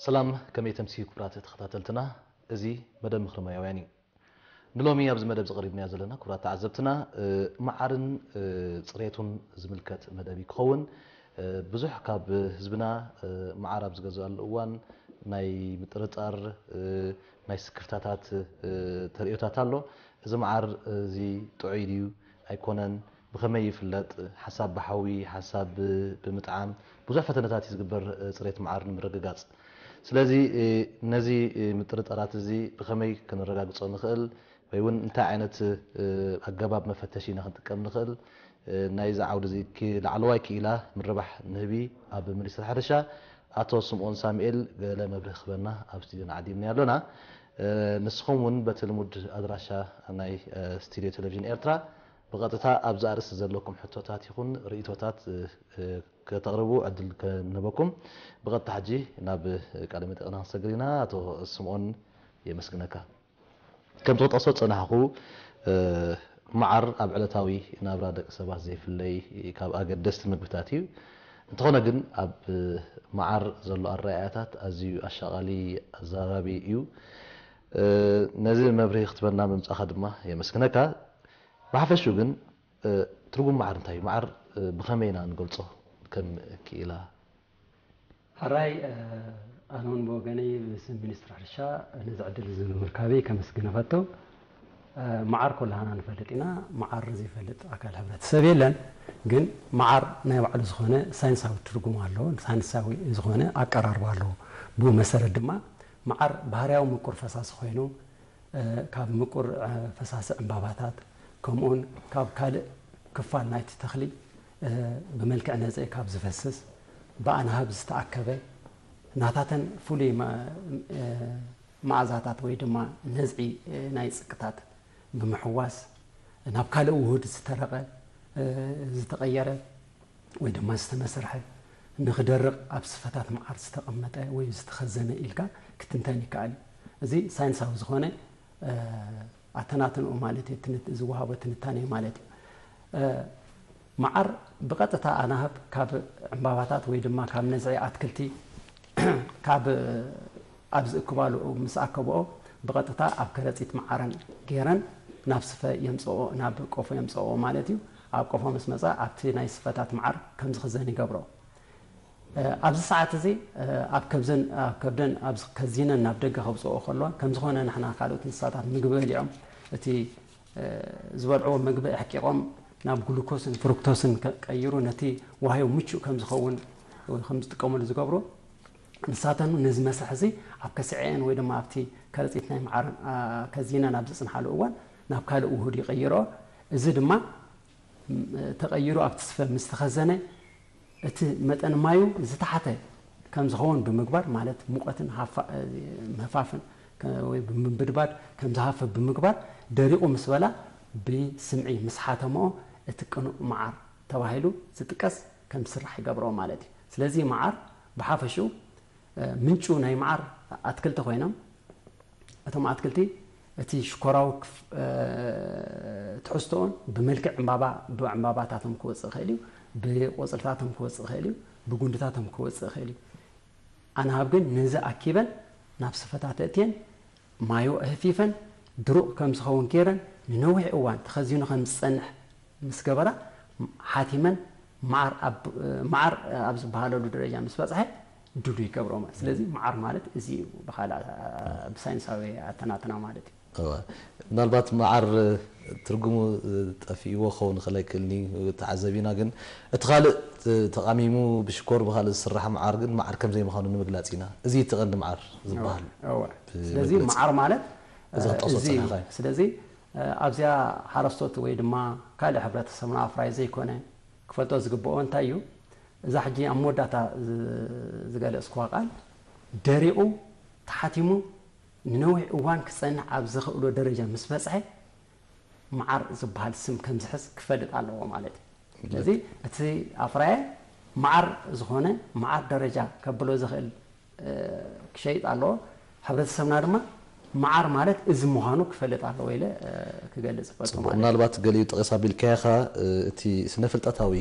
ሰላም፣ ከመይ ተምሲ ክቡራት ተኸታተልትና? እዚ መደብ ምኽሪ ሞያውያን እዩ። ንሎሚ ኣብዚ መደብ ዝቐሪብናዮ ዘለና ክቡራት ተዓዘብትና፣ እ፣ መዓርን፣ እ፣ ጽሬቱን ዝምልከት መደብ እዩ ክኸውን። እ፣ ብዙሕ ካብ ህዝብና፣ እ፣ መዓር ኣብ ዝገዝኣሉ እዋን ናይ ምጥርጣር፣ እ፣ ናይ ስክፍታታት፣ እ፣ ተርእዮታት ኣሎ። እዚ መዓር እዚ ጥዑይ ድዩ ኣይኮነን? ብኸመይ ይፍለጥ? ሓሳብ ብሓዊ፣ ሓሳብ ብ-፣ ብምጥዓም፣ ብዙሕ ፈተነታት እዩ ዝግበር፣ እ፣ ጽሬት መዓር ንምርግጋጽ። ስለዚ፣ እ፣ ነዚ፣ እ፣ ምጥርጣራት እዚ ብኸመይ ክንረጋግጾ ንኽእል ወይ እውን እንታይ ዓይነት፣ እ፣ ኣገባብ መፈተሺ ኢና ክንጥቀም ንኽእል? እ፣ ናይዚ ዓውዲ እዚ ክ-፣ ላዕለዋይ ክኢላ ምርባሕ ንህቢ ኣብ ሚኒስትሪ ሕርሻ ኣቶ ስምኦን ሳሙኤል ገለ መብርሂ ክህበና ኣብ ስቱድዮና ዓዲምና ኣሎና። እ፣ ንስኹም እውን በቲ ልሙድ ኣድራሻ ናይ፣ እ፣ ስቱድዮ ቴሌቪዥን ኤርትራ ብቐጥታ ኣብዚ ኣርእስቲ ዘለኩም ሕቶታት ይኹን ርእይቶታት፣ እ፣ እ፣ ከተቕርቡ ዕድል ክንህበኩም ብቐጥታ ሕጂ ናብ ቃለ መጠይቕና ክንሰግር ኢና። ኣቶ ስምኦን የመስግነካ። ከምቲ ክጠቕሶ ዝጸናሕኩ፣ እ፣ መዓር ኣብ ዕለታዊ ናብራ ደቂ ሰባት ዘይፍለይ ካብ ኣገደስቲ ምግብታት እዩ። እንተኾነ ግን ኣብ መዓር ዘሎ ኣረኣእያታት ኣዝዩ ኣሻቓሊ፣ ኣዘራራቢ እዩ። እ፣ ነዚ መብርሂ ክትበና ምምጻኻ ድማ የመስግነካ። ብሓፈሽኡ ግን፣ እ፣ ትርጉም መዓር እንታይ እዩ? መዓር፣ እ፣ ብኸመይ ኢና ንገልጾ ከም ክኢላ? ሕራይ፣ እ፣ ኣነ እውን ብወገነይ ብስም ሚኒስትሪ ሕርሻ ነዚ ዕድል እዚ ብምርካበይ ከመስግን እፈቱ። እ፣ መዓር ኩላህና ንፈልጥ ኢና። መዓር ዘይፈልጥ ኣካል ሕብረተሰብ የለን። ግን መዓር ናይ ባዕሉ ዝኾነ ሳይንሳዊ ትርጉም ኣለዎ፣ ሳይንሳዊ ዝኾነ ኣቀራርባ ኣለዎ። ብኡ መሰረት ድማ መዓር ባህርያዊ ምቁር ፈሳሲ ኮይኑ፣ እ፣ ካብ ምቁር፣ እ፣ ፈሳሲ ዕምባባታት፣ ከምኡውን ካብ ካልእ ክፋል ናይቲ ተኽሊ፣ እ፣ ብመልክዕ ነዘ ካብ ዝፈስስ፣ ብኣናህብ ዝተኣከበ፣ ናታተን ፍሉይ መ-፣ እ፣ መኣዛታት ወይ ድማ ነዝዒ፣ እ፣ ናይ ጽቅታት ብምሕዋስ፣ ናብ ካልእ ውሁድ ዝተረቐ፣ እ፣ ዝተቐየረ፣ ወይ ድማ ዝተመስርሐ፣ ንኽደርቕ ኣብ ስፈታት መዓር ዝተቐመጠ ወይ ዝተኸዘነ ኢልካ ክትንተን ይከኣል እዩ። እዚ ሳይንሳዊ ዝኾነ፣ እ፣ ኣተናትንኡ ማለት እዩ፣ ትንት-፣ ዝወሃቦ ትንታኔ ማለት እዩ። እ፣ መዓር ብቐጥታ ኣናህብ ካብ ዕምባባታት ወይ ድማ ካብ ነዝዒ ኣትክልቲ ካብ ኣብ ዝእክባሉ ምስ ኣከብኦ ብቐጥታ ኣብ ከረጺት መዓረን ገይረን ናብ ስፈ የምጽኦ፣ ናብ ቆፎ የምጽኦ ማለት እዩ። ኣብ ቆፎ ምስ መጻ ኣብቲ ናይ ስፈታት መዓር ከም ዝኽዘን ይገብሮ። እ፣ ኣብዚ ሰዓት እዚ፣ እ፣ ኣብ ከብዘን፣ ኣብ ከብደን ኣብ ከዚነን ናብ ደገ ከብጽኦ ከለዋ ከም ዝኾነ ንሕና ካልኦት እንስሳታት ምግቢ በሊዖም እቲ፣ እ፣ ዝበልዕዎ ምግቢ ኣሕቂቖም ናብ ግሉኮስን ፍሩክቶስን ከ-፣ ቀይሩ ነቲ ዋህዮ ምቹእ ከም ዝኸውን ወይ ከም ዝጥቀመሉ ዝገብሩ፣ ንሳተን ነዚ መስርሕ እዚ ኣብ ከስዐኤን ወይ ድማ ኣብቲ ከረጺት ናይ መዓር፣ አ፣ ከዚነን ኣብ ዝጽንሓሉ እዋን ናብ ካልእ ውሁድ ይቕይሮ። እዚ ድማ፣ ም፣ ተቐይሩ ኣብቲ ስፈ ምስ ተኸዘነ እቲ መጠን ማዩ ዝተሓተ ከም ዝኸውን ብምግባር፣ ማለት ሙቐትን ሃፋ-፣ ምህፋፍን ከ-፣ ወይ ብምንብድባድ ከም ዝሃፈ ብምግባር፣ ደሪቑ ምስ በላ ብስምዒ ምስ ሓተምኦ እቲ ቅኑዕ መዓር ተባሂሉ ዝጥቀስ ከም ዝስራሕ ይገብሮ ማለት እዩ። ስለዚ መዓር ብሓፈሽኡ፣ እ፣ ምንጩ ናይ መዓር ኣትክልቲ ኮይኖም፣ እቶም ኣትክልቲ እቲ ሽኮራዊ ክፍ-፣ እ፣ ትሕዝቶኦን ብመልክዕ ዕምባባ፣ ብዕምባባታቶም ክወፅእ ይኽእል እዩ፣ ብቆፅልታቶም ክወፅእ ይኽእል እዩ፣ ብጉንድታቶም ክወፅእ ይኽእል እዩ። ኣናህብ ግን ነዚ ኣኪበን ናብ ስፈታት ኣእትየን ማዩ ኣህፊፈን ድሩቕ ከም ዝኸውን ገይረን ንነዊሕ እዋን ተኸዚኑ ከም ዝጸንሕ ምስ ገበራ፣ ሓቲመን መዓር ኣብ፣ መዓር ኣብ ዝበሃለሉ ደረጃ ምስ በጽሐ ድሉው ይገብሮ ማለት። ስለዚ መዓር ማለት እዚ እዩ ብኻልእ፣ ብሳይንሳዊ ኣተናትና ማለት እዩ። እወ። ምናልባት መዓር ትርጉሙ ጠፊእዎ ክኸውን ክእል ኣይክእልን እዩ፣ ተዓዘቢና። ግን እቲ ካልእ ተቓሚሙ ብሽኮር ብኻልእ ዝስራሕ መዓር ግን መዓር ከም ዘይምዃኑ ንምግላጽ ኢና። እዚ እዩ እቲ ቀንዲ መዓር ዝበሃል። እወ። ስለዚ ብመግለጺ። መዓር ማለት፣ እዚ እ፣ ክትጠቕሶ እዚ እዩ። ጸኒሕካ እዩ። ስለዚ፣ እ፣ ኣብዚኣ ሓረስቶት ወይ ድማ ካልእ ሕብረተሰብና ኣፍራይ ዘይኮነ ክፈልጦ ዝግብኦ እንታይ እዩ? እዛ ሕጂ ኣብ መወዳእታ ዝ-፣ ዝገለጽኩዋ ቃል ደሪቑ ተሓቲሙ ንነዊሕ እዋን ክጸንሕ ኣብ ዝኽእሎ ደረጃ ምስ በጽሐ መዓር ዝበሃል ስም ከም ዝሕዝ ክፈልጥ ኣለዎ ማለት እዩ። ስለዚ እቲ ኣፍራየ መዓር ዝኾነ መዓር ደረጃ ከብሎ ዝኽእል፣ እ፣ ክሸይጥ ኣለዎ። ሕብረተሰብና ድማ መዓር ማለት እዚ ምዃኑ ክፈልጥ ኣለዎ ኢለ፣ እ፣ ክገልጽ እፈቱ ጽቡቕ። ማለት እዩ። ምናልባት ገሊኡ ጠቐስ ኣቢልካዮ ኢኻ፣ እ፣ እቲ ስነ ፍልጠታዊ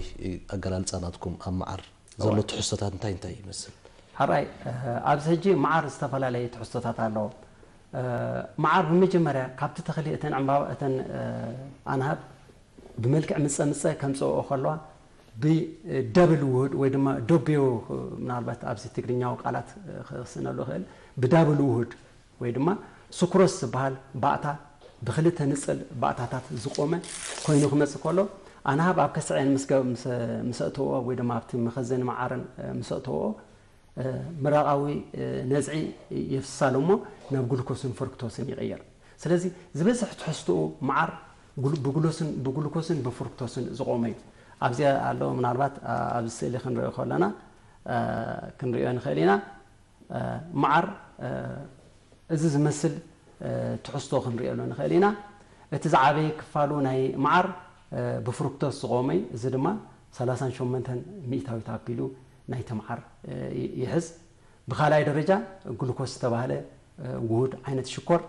ኣገላልጻ ናትኩም ኣብ መዓር ዘሎ እወ። ትሕዝቶታት እንታይ እንታይ ይመስል? ኣርኣይ ኣብዚ ሕጂ መዓር ዝተፈላለየ ትሕዝቶታት ኣለዎ። መዓር ብመጀመርያ ካብቲ ተኽሊ እተን ዕምባባ እተን ኣንሃብ ብመልክዕ ምፀ ምፀ ከምፅኦ ከለዋ ብደብል ውህድ ወይ ድማ ደብዮ፣ ምናልባት ኣብዚ ትግርኛዊ ቃላት ክስእነሉ ይኽእል፣ ብዳብል ውህድ ወይ ድማ ሱክሮስ ዝበሃል ባእታ ብክልተ ንፅል ባእታታት ዝቆመ ኮይኑ ክመፅእ ከሎ ኣንሃብ ኣብ ከስዐን ምስ ገ- ምስ- ምስ ኣእተወኦ ወይ ድማ ኣብቲ መኸዘኒ መዓረን ምስ ኣእተወኦ ምራቓዊ ነዝዒ የፍስሳሉ እሞ ናብ ግሉኮስን ፍርክቶስን ይቕየር። ስለዚ ዝበዝሕ ትሕዝትኡ መዓር ብግሉኮስን ብፍርክቶስን ዝቖመ እዩ። ኣብዚኣ ኣሎ ምናልባት ኣብዚ ስእሊ ክንሪኦ ከለና ክንሪኦ ንኽእል ኢና። መዓር እዚ ዝመስል ትሕዝቶ ክንሪኦ ንኽእል ኢና። እቲ ዝዓበየ ክፋሉ ናይ መዓር ብፍሩክቶስ ዝቖመ እዩ። እዚ ድማ ሰላሳን ሸሞንተን ሚእታዊት ኣቢሉ ናይቲ መዓር ይሕዝ። ብኻልኣይ ደረጃ ግሉኮስ ዝተባህለ ውሁድ ዓይነት ሽኮር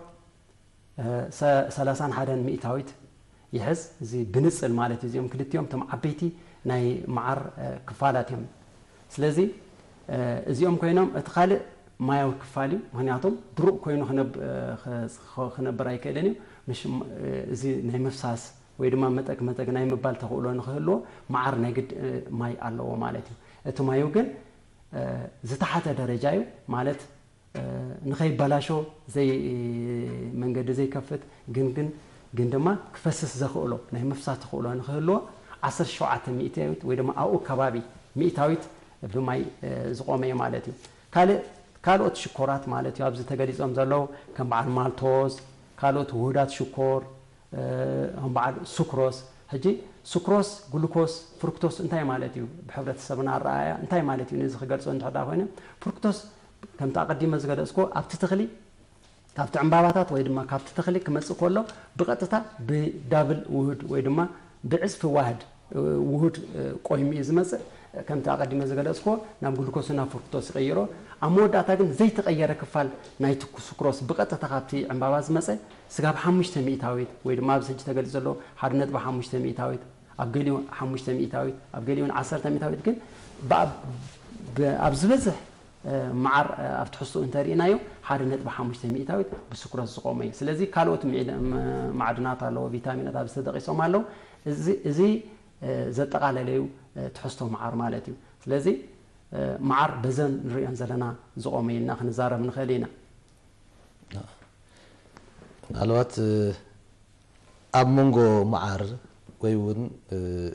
ሰላሳን ሓደን ሚእታዊት ይሕዝ። እዚ ብንጽል ማለት እዩ። እዚኦም ክልቲኦም እቶም ዓበይቲ ናይ መዓር ክፋላት እዮም። ስለዚ እዚኦም ኮይኖም እቲ ካልእ ማያዊ ክፋል እዩ። ምክንያቱም ድሩቕ ኮይኑ ክነብር ኣይክእልን እዩ። እዚ ናይ ምፍሳስ ወይ ድማ መጠግ መጠግ ናይ ምባል ተኽእሎ ንክህልዎ መዓር ናይ ግድ ማይ ኣለዎ ማለት እዩ። እቲ ማዩ ግን ዝተሓተ ደረጃ እዩ ማለት ንኸይበላሾ ዘይ መንገዲ ዘይከፍት ግን ግን ግን ድማ ክፈስስ ዘኽእሎ ናይ ምፍሳስ ተኽእሎ ንክህልዎ ዓሰርተ ሸውዓተ ሚእታዊት ወይ ድማ ኣብኡ ከባቢ ሚእታዊት ብማይ ዝቆመ እዩ ማለት እዩ። ካልእ ካልኦት ሽኮራት ማለት እዩ ኣብዚ ተገሊጾም ዘለዉ ከም በዓል ማልቶዝ፣ ካልኦት ውሁዳት ሽኮር፣ ከም በዓል ሱክሮስ። ሕጂ ሱክሮስ፣ ግሉኮስ፣ ፍሩክቶስ እንታይ ማለት እዩ? ብሕብረተሰብና ኣረኣእያ እንታይ ማለት እዩ? ነዚ ክገልጾ እንድሕር ደኣ ኮይነ ፍሩክቶስ ከምቲ ኣቐዲመ ዝገለጽኩዎ ኣብቲ ተኽሊ ካብቲ ዕምባባታት ወይ ድማ ካብቲ ተኽሊ ክመጽእ ከሎ ብቐጥታ ብዳብል ውህድ ወይ ድማ ብዕጽፊ ዋህድ ውሁድ ቆይሙ እዩ ዝመጽእ። ከምቲ ኣቐዲመ ዝገለጽኩዎ ናብ ግሉኮስን ናብ ፍሩክቶስ ይቕይሮ። ኣብ መወዳእታ ግን ዘይተቐየረ ክፋል ናይቲ ሱክሮስ ብቐጥታ ካብቲ ዕምባባ ዝመጸ ስጋብ ሓሙሽተ ሚእታዊት ወይ ድማ ኣብዚ ሕጂ ተገሊጹ ዘሎ ሓደ ነጥቢ ሓሙሽተ ሚእታዊት ኣብ ገሊኡ ሓሙሽተ ሚእታዊት ኣብ ገሊኡ ዓሰርተ ሚእታዊት ግን ኣብ ዝበዝሕ መዓር ኣብ ትሕዝትኡ እንተሪእናዮ ሓደ ነጥቢ ሓሙሽተ ሚእታዊት ብስክሮስ ዝቆመ እዩ። ስለዚ ካልኦት ማዕድናት ኣለዎ፣ ቪታሚናት ኣብዚ ተጠቂሶም ኣለዉ። እዚ ዘጠቓለለዩ ትሕዝቶ መዓር ማለት እዩ። ስለዚ መዓር በዘን ንሪኦን ዘለና ዝቆመ ኢልና ክንዛረብ ንኽእል ኢና። ምናልባት ኣብ መንጎ መዓር ወይ እውን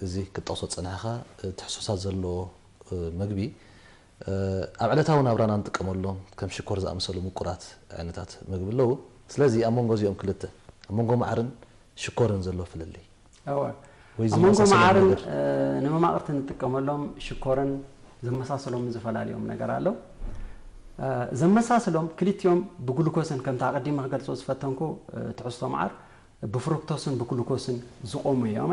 እዚ ክትጠቕሶ ዝጸናሕካ ትሕዝቶታት ዘለዎ መግቢ ኣብ ዕለታዊ ናብራና ንጥቀመሎም ከም ሽኮር ዝኣመሰሉ ምቁራት ዓይነታት መግቢ ኣለዉ። ስለዚ ኣብ መንጎ እዚኦም ክልተ ኣብ መንጎ መዓርን ሽኮርን ዘሎ ፍልልይ እወ ወይ ኣብ መንጎ ዝመሳሰሎም መዓርን ነገር? እ፣ ንመማቕርቲ እንጥቀመሎም ሽኮርን ዘመሳስሎም ዝፈላለዮም ነገር ኣሎ። እ፣ ዘመሳስሎም ክልቲኦም ብግሉኮስን ከምቲ ኣቐዲመ ክገልጾ ዝፈተንኩ እ፣ ትሕዝቶ መዓር ብፍሩክቶስን ብግሉኮስን ዝቖሙ እዮም።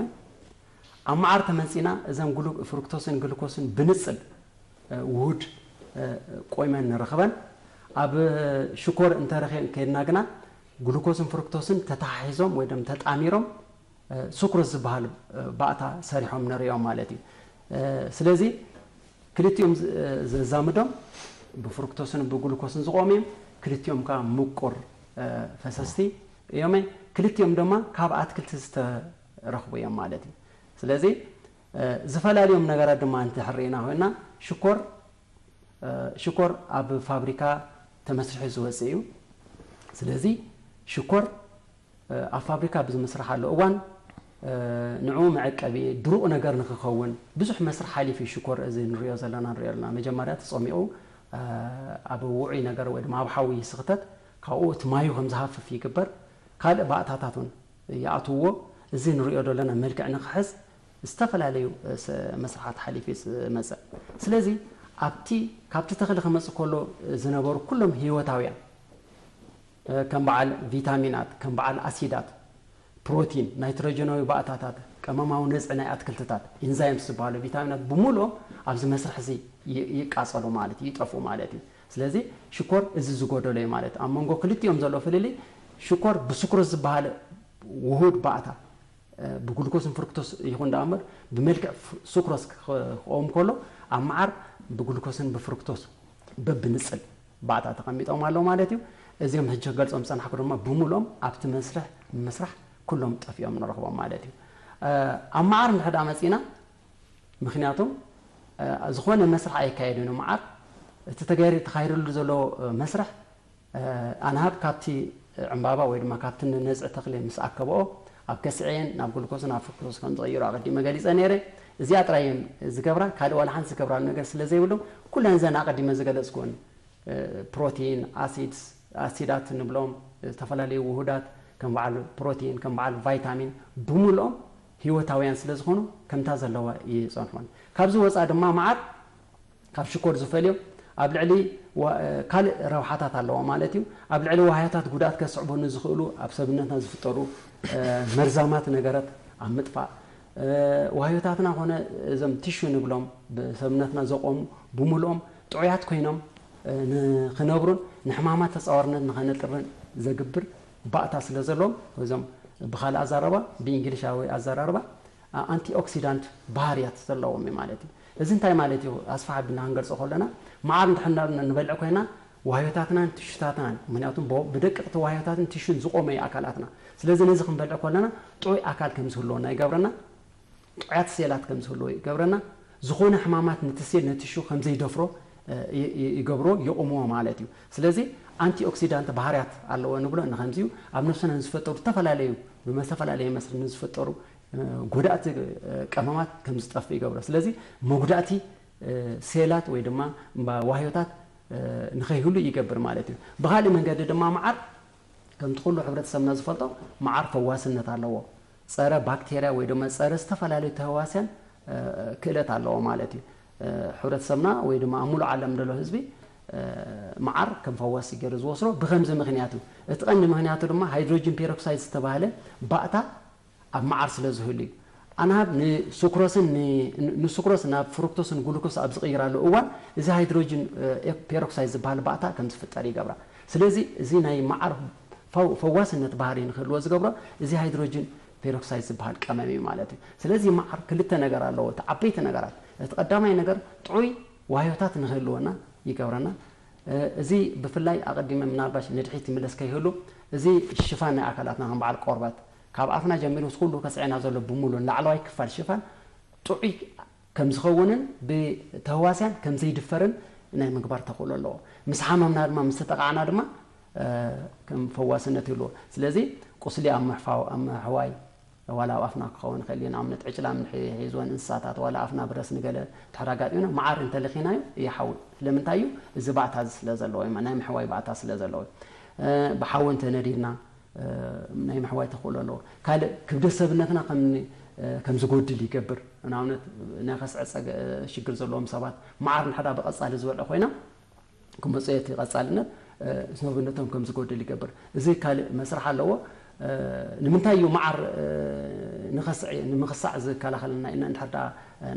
ኣብ መዓር ተመጺና እዘን ግሉ- ፍሩክቶስን ግሉኮስን ብንጽል እ፣ ውሁድ እ፣ ቆይመን ንረኽበን። ኣብ ሽኮር እንተረኺ ከይድና ግና ግሉኮስን ፍሩክቶስን ተተሓሒዞም ወይ ደም ተጣሚሮም ሱክሮስ ዝበሃል ባእታ ሰሪሖም ንሪኦም ማለት እዩ። ስለዚ ክልቲኦም ዘዛምዶም ብፍሩክቶስን ብግሉኮስን ዝቆሙ እዮም። ክልቲኦም ከዓ ምቁር ፈሰስቲ እዮም። ክልቲኦም ድማ ካብ ኣትክልቲ ዝተረኽቡ እዮም ማለት እዩ። ስለዚ ዝፈላልዮም ነገራት ድማ እንተሕርኢና ኮይና ሽኮር ሽኮር ኣብ ፋብሪካ ተመስሪሑ ዝወፅእ እዩ። ስለዚ ሽኮር ኣብ ፋብሪካ ብዝምስርሓሉ እዋን ንዕኡ መዐቀቢ ድሩቕ ነገር ንክኸውን ብዙሕ መስርሕ ሓሊፉ እዩ። ሽኮር እዚ ንሪኦ ዘለና ንሪኦ ኣለና። መጀመርያ ተፀሚቑ ኣብ ውዑይ ነገር ወይ ድማ ኣብ ሓዊ ይስኽተት፣ ካብኡ እቲ ማዩ ከም ዝሃፍፍ ይግበር። ካልእ ባእታታት እውን ይኣትውዎ። እዚ ንሪኦ ዘለና መልክዕ ንክሕዝ ዝተፈላለዩ መስርሓት ሓሊፉ እዩ ዝመፅእ። ስለዚ ኣብቲ ካብቲ ተኽሊ ክመፅእ ከሎ ዝነበሩ ኩሎም ህይወታውያን ከም በዓል ቪታሚናት፣ ከም በዓል ኣሲዳት፣ ፕሮቲን፣ ናይትሮጀናዊ ባእታታት፣ ቀመማዊ ነዝዒ ናይ ኣትክልትታት፣ ኢንዛይምስ ዝበሃሉ ቪታሚናት ብምሉኦም ኣብዚ መስርሕ እዚ ይቃፀሉ ማለት እዩ፣ ይጠፍኡ ማለት እዩ። ስለዚ ሽኮር እዚ ዝጎደሎ እዩ ማለት ኣብ መንጎ ክልቲኦም ዘሎ ፍልልይ ሽኮር ብስክሮስ ዝበሃል ውሁድ ባእታ ብግሉኮስን ፍሩክቶስ ይኹን ደኣ እምበር ብመልክዕ ሱክሮስ ክቆም ከሎ ኣብ መዓር ብግሉኮስን ብፍሩክቶስ በብንጽል ባእታ ተቐሚጦም ኣለዉ ማለት እዩ። እዚኦም ሕጂ ክገልጾም ዝጸናሕኩ ድማ ብምሉኦም ኣብቲ መስርሕ ምስራሕ ኩሎም ጠፊኦም ንረኽቦም ማለት እዩ። ኣብ መዓር እንድሕር መጺና፣ ምክንያቱም ዝኾነ መስርሕ ኣይካየድን እዩ። መዓር እቲ ተገይሩ ተኻይድሉ ዘሎ መስርሕ ኣንሃብ ካብቲ ዕምባባ ወይ ድማ ካብቲ ነዝዒ ተኽሊ ምስ ኣከብኦ ኣብ ከስዐየን ናብ ግሉኮስ ናብ ፍርክቶስ ከም ዝቕይሮ ኣቐዲመ ገሊጸ ነይረ። እዚኣ ጥራይ እየን ዝገብራ፣ ካልእ ዋላ ሓንቲ ዝገብራሉ ነገር ስለ ዘይብሎም ኩለን እዘን ኣቐዲመ ዝገለጽኩወን ፕሮቲን፣ ኣሲድስ፣ ኣሲዳት ንብሎም ዝተፈላለዩ ውሁዳት ከም በዓል ፕሮቲን ከም በዓል ቫይታሚን ብምልኦም ህይወታውያን ስለ ዝኾኑ ከምታ ዘለዋ ይጸንሑን። ካብዚ ወፃእ ድማ መዓር ካብ ሽኮር ዝፈልዮ ኣብ ልዕሊ ካልእ ረብሓታት ኣለዎ ማለት እዩ። ኣብ ልዕሊ ዋህዮታት ጉድኣት ከስዕቡ ንዝኽእሉ ኣብ ሰብነትና ዝፍጠሩ መርዛማት ነገራት ኣብ ምጥፋእ ዋህዮታትና ኮነ እዞም ቲሹ ንብሎም ብሰብነትና ዘቆሙ ብምልኦም ጥዑያት ኮይኖም ንክነብሩን ንሕማማት ተፃዋርነት ንኸነጥርን ዘግብር ባእታ ስለ ዘለዎም እዞም ብካልእ ኣዛረባ ብእንግሊሻዊ ኣዘራርባ ኣንቲኦክሲዳንት ባህርያት ዘለዎም እዩ ማለት እዩ። እዚ እንታይ ማለት እዩ? ኣስፋሕ ኣቢልና ክንገልፆ ከለና መዓር እንድሕር ንበልዕ ኮይና ዋህዮታትናን ቲሹታትናን ምክንያቱ ብደቀቅቲ ዋህዮታትን ቲሹን ዝቆመ እዩ ኣካላትና። ስለዚ ነዚ ክንበልዕ ከለና ጥዑይ ኣካል ከም ዝህልወና ይገብረና። ጥዑያት ሴላት ከም ዝህልዎ ይገብረና። ዝኾነ ሕማማት ነቲ ሴል ነቲ ሹ ከም ዘይደፍሮ ይገብሮ፣ ይቕምዎ ማለት እዩ። ስለዚ ኣንቲ ኦክሲዳንት ባህርያት ኣለዎ ንብሎ ንከምዚ እዩ። ኣብ ነብስና ንዝፈጠሩ ዝተፈላለዩ ብመተፈላለየ መስርሕ ንዝፈጠሩ ጎዳእቲ ቀመማት ከም ዝጠፍእ ይገብሮ። ስለዚ መጉዳእቲ ሴላት ወይ ድማ ዋህዮታት ንኸይህሉ ይገብር ማለት እዩ። ብኻልእ መንገዲ ድማ መዓር ከምቲ ኩሉ ሕብረተሰብና ዝፈልጦ መዓር ፈዋስነት ኣለዎ። ጸረ ባክቴርያ ወይ ድማ ጸረ ዝተፈላለዩ ተህዋስያን ክእለት ኣለዎ ማለት እዩ። ሕብረተሰብና ወይ ድማ ኣብ ሙሉእ ዓለም ዘሎ ህዝቢ መዓር ከም ፈዋሲ ገይሩ ዝወስዶ ብከምዚ ምክንያት እዩ። እቲ ቀንዲ ምክንያቱ ድማ ሃይድሮጅን ፔሮክሳይድ ዝተባህለ ባእታ ኣብ መዓር ስለ ዝህሉ እዩ። ኣንሃብ ንሱክሮስን ንሱክሮስ ናብ ፍሩክቶስን ግሉኮስ ኣብ ዝቕይራሉ እዋን እዚ ሃይድሮጅን ፔሮክሳይድ ዝበሃል ባእታ ከም ዝፍጠር ይገብራ። ስለዚ እዚ ናይ መዓር ፈዋስነት ባህሪ ንክህልዎ ዝገብሮ እዚ ሃይድሮጅን ፔሮክሳይድ ዝበሃል ቀመም እዩ ማለት እዩ። ስለዚ መዓር ክልተ ነገር ኣለዎ፣ እቲ ዓበይቲ ነገራት። እቲ ቀዳማይ ነገር ጥዑይ ዋህዮታት ንክህልወና ይገብረና። እዚ ብፍላይ ኣቐዲመ ምናልባሽ ንድሒት ይምለስ ከይህሉ እዚ ሽፋን ናይ ኣካላትና ከም በዓል ቆርበት ካብ ኣፍና ጀሚሩ ምስ ኩሉ ከስዐና ዘሎ ብምሉ ንላዕለዋይ ክፋል ሽፋን ጥዑይ ከም ዝኸውንን ብተህዋስያን ከም ዘይድፈርን ናይ ምግባር ተኽእሎ ኣለዎ። ምስ ሓመምና ድማ ምስ ተጠቃዕና ድማ ከም ፈዋስነት ይህልዎ። ስለዚ ቁስሊ ኣብ ምሕፋው ኣብ ምሕዋይ ዋላ ኣብ ኣፍና ክኸውን ይኽእል እዩ። ንኣብነት ዕጭላ ሒዝወን እንስሳታት ዋላ ኣፍና ብረስ ንገለ ድሕር ኣጋጢምና መዓር እንተለኺናዮ ይሓዊ። ስለምንታይ እዩ? እዚ ባእታ እዚ ስለ ዘለዎ ናይ ምሕዋይ ባእታ ስለ ዘለዎ ብሓዊ እንተነዲድና ናይ ምሕዋይ ተኽእሎ ኣለዎ። ካልእ ክብደት ሰብነትና ከም ዝጎድል ይገብር። ንኣብነት ናይ ከስዐ ሽግር ዘለዎም ሰባት መዓር እንድሕር ብቐጻሊ ዝበልዑ ኮይና ክመፅኦ እቲ ቀፃልነት ሰብነቶም ከም ዝጎድል ይገብር። እዚ ካልእ መስርሕ ኣለዎ። ንምንታይ እዩ መዓር ንኸስዕ ንምኽሳዕ ዝከላኸለና ኢና እንድሕር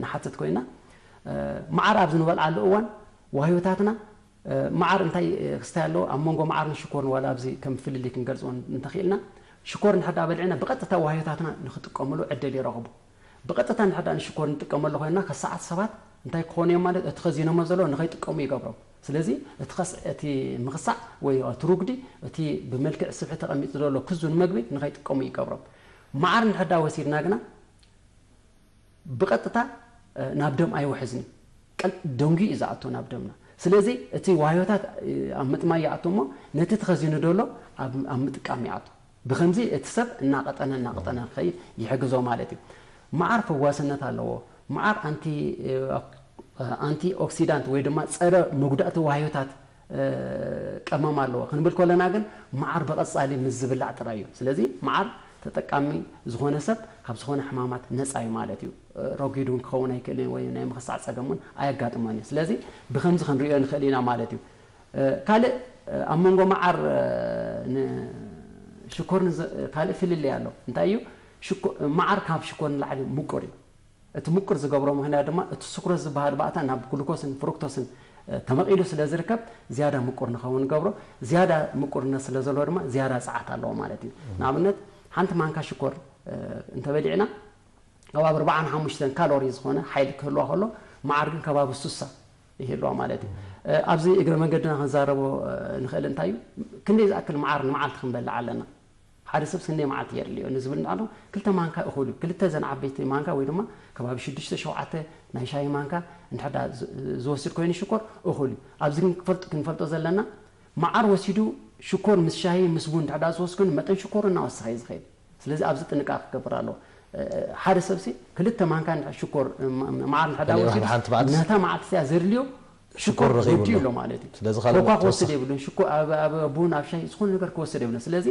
ንሓትት ኮይና መዓር ኣብ ዝንበልዓሉ እዋን ዋህዮታትና መዓር እንታይ ክስታይ ኣለዎ? ኣብ መንጎ መዓርን ሽኮርን ዋላ ኣብዚ ከም ፍልልይ ክንገልፅዎ እንተኽኢልና ሽኮር እንድሕር በልዕና ብቐጥታ ዋህዮታትና ንክጥቀምሉ ዕድል ይረኽቡ። ብቐጥታ እንድሕር ንሽኮር ንጥቀመሉ ኮይንና ከሰዓት ሰባት እንታይ ክኾኑ እዮም ማለት እቲ ከዚኖሞ ዘሎ ንኸይጥቀሙ ይገብሮም። ስለዚ እቲ ምኽሳዕ ወይ እቲ ሩጉዲ እቲ ብመልክዕ ስብሒ ተቐሚጡ ዘሎ ክዙን መግቢ ንኸይጥቀሙ ይገብሮም። መዓር እንድሕር ወሲድና ግና ብቐጥታ ናብ ደም ኣይውሕዝን እዩ። ደንጉ እዩ ዝኣቱ ናብ ደምና። ስለዚ እቲ ዋህዮታት ኣብ ምጥማይ ይኣቱ እሞ ነቲ ተኸዚኑ ዘሎ ኣብ ምጥቃም ይኣቱ። ብከምዚ እቲ ሰብ እናቐጠነ እናቐጠነ ክኸይድ ይሕግዞ ማለት እዩ። መዓር ፈዋስነት ኣለዎ። መዓር ኣንቲ ኦክሲዳንት ወይ ድማ ጸረ መጉዳእቲ ዋህዮታት ቀመም ኣለዎ ክንብል ከለና ግን መዓር ብቐጻሊ ምስ ዝብላዕ ጥራይ እዩ። ስለዚ መዓር ተጠቃሚ ዝኾነ ሰብ ካብ ዝኾነ ሕማማት ነፃ እዩ ማለት እዩ። ረጒድ እውን ክኸውን ኣይክእልን ወይ ናይ ምኽሳዕ ፀገም እውን ኣየጋጥሞን እዩ። ስለዚ ብከምዚ ክንሪኦ ንኽእል ኢና ማለት እዩ። ካልእ ኣብ መንጎ መዓር ሽኮር ካልእ ፍልልይ ኣሎ። እንታይ እዩ? መዓር ካብ ሽኮር ንላዕሊ ምቁር እዩ። እቲ ምቁር ዝገብሮ ምኽንያት ድማ እቲ ስክሮስ ዝበሃል ባእታ ናብ ግሉኮስን ፍሩክቶስን ተመቒሉ ስለ ዝርከብ ዝያዳ ምቁር ንኸውን ገብሮ። ዝያዳ ምቁርነት ስለ ዘለዎ ድማ ዝያዳ ፀዓት ኣለዎ ማለት እዩ። ንኣብነት ሓንቲ ማንካ ሽኮር እንተበሊዕና ከባቢ ኣርባዓን ሓሙሽተን ካሎሪ ዝኾነ ሓይሊ ክህልዋ ከሎ መዓር ግን ከባቢ ሱሳ ይህልዋ ማለት እዩ። ኣብዚ እግረ መንገድና ክንዛረቦ ንኽእል እንታይ እዩ፣ ክንደይ ዝኣክል መዓር ንመዓልቲ ክንበልዕ ኣለና? ሓደ ሰብስ ክንደይ መዓልቲ የድልዮ ንዝብል ኣሎ። ክልተ ማንካ እኹል እዩ። ክልተ ዘን ዓበይቲ ማንካ ወይ ድማ ከባቢ ሽዱሽተ ሸውዓተ ናይ ሻሂ ማንካ እንድሕር ዝወስድ ኮይኑ ሽኮር እኹል እዩ። ኣብዚ ግን ክንፈልጦ ዘለና፣ መዓር ወሲዱ ሽኮር ምስ ሻሂ ምስ ቡን እንድሕር ዝወስድ ኮይኑ መጠን ሽኮሩ እናወሰኸ እዩ ዝኸይድ። ስለዚ ኣብዚ ጥንቃ ክገብር ኣለዎ። ሓደ ሰብሲ ክልተ ማንካ ሽኮር፣ መዓር እንድሕር ወሲዱ፣ ነታ መዓልቲ እዚኣ ዘድልዮ ሽኮር ወዲኡ ኣሎ ማለት እዩ። ስለዚ ካልእ ኮካ ክወስድ የብሉን። ሽኮ ኣብ ቡን ኣብ ሻሂ ዝኾነ ነገር ክወስድ የብሉን። ስለዚ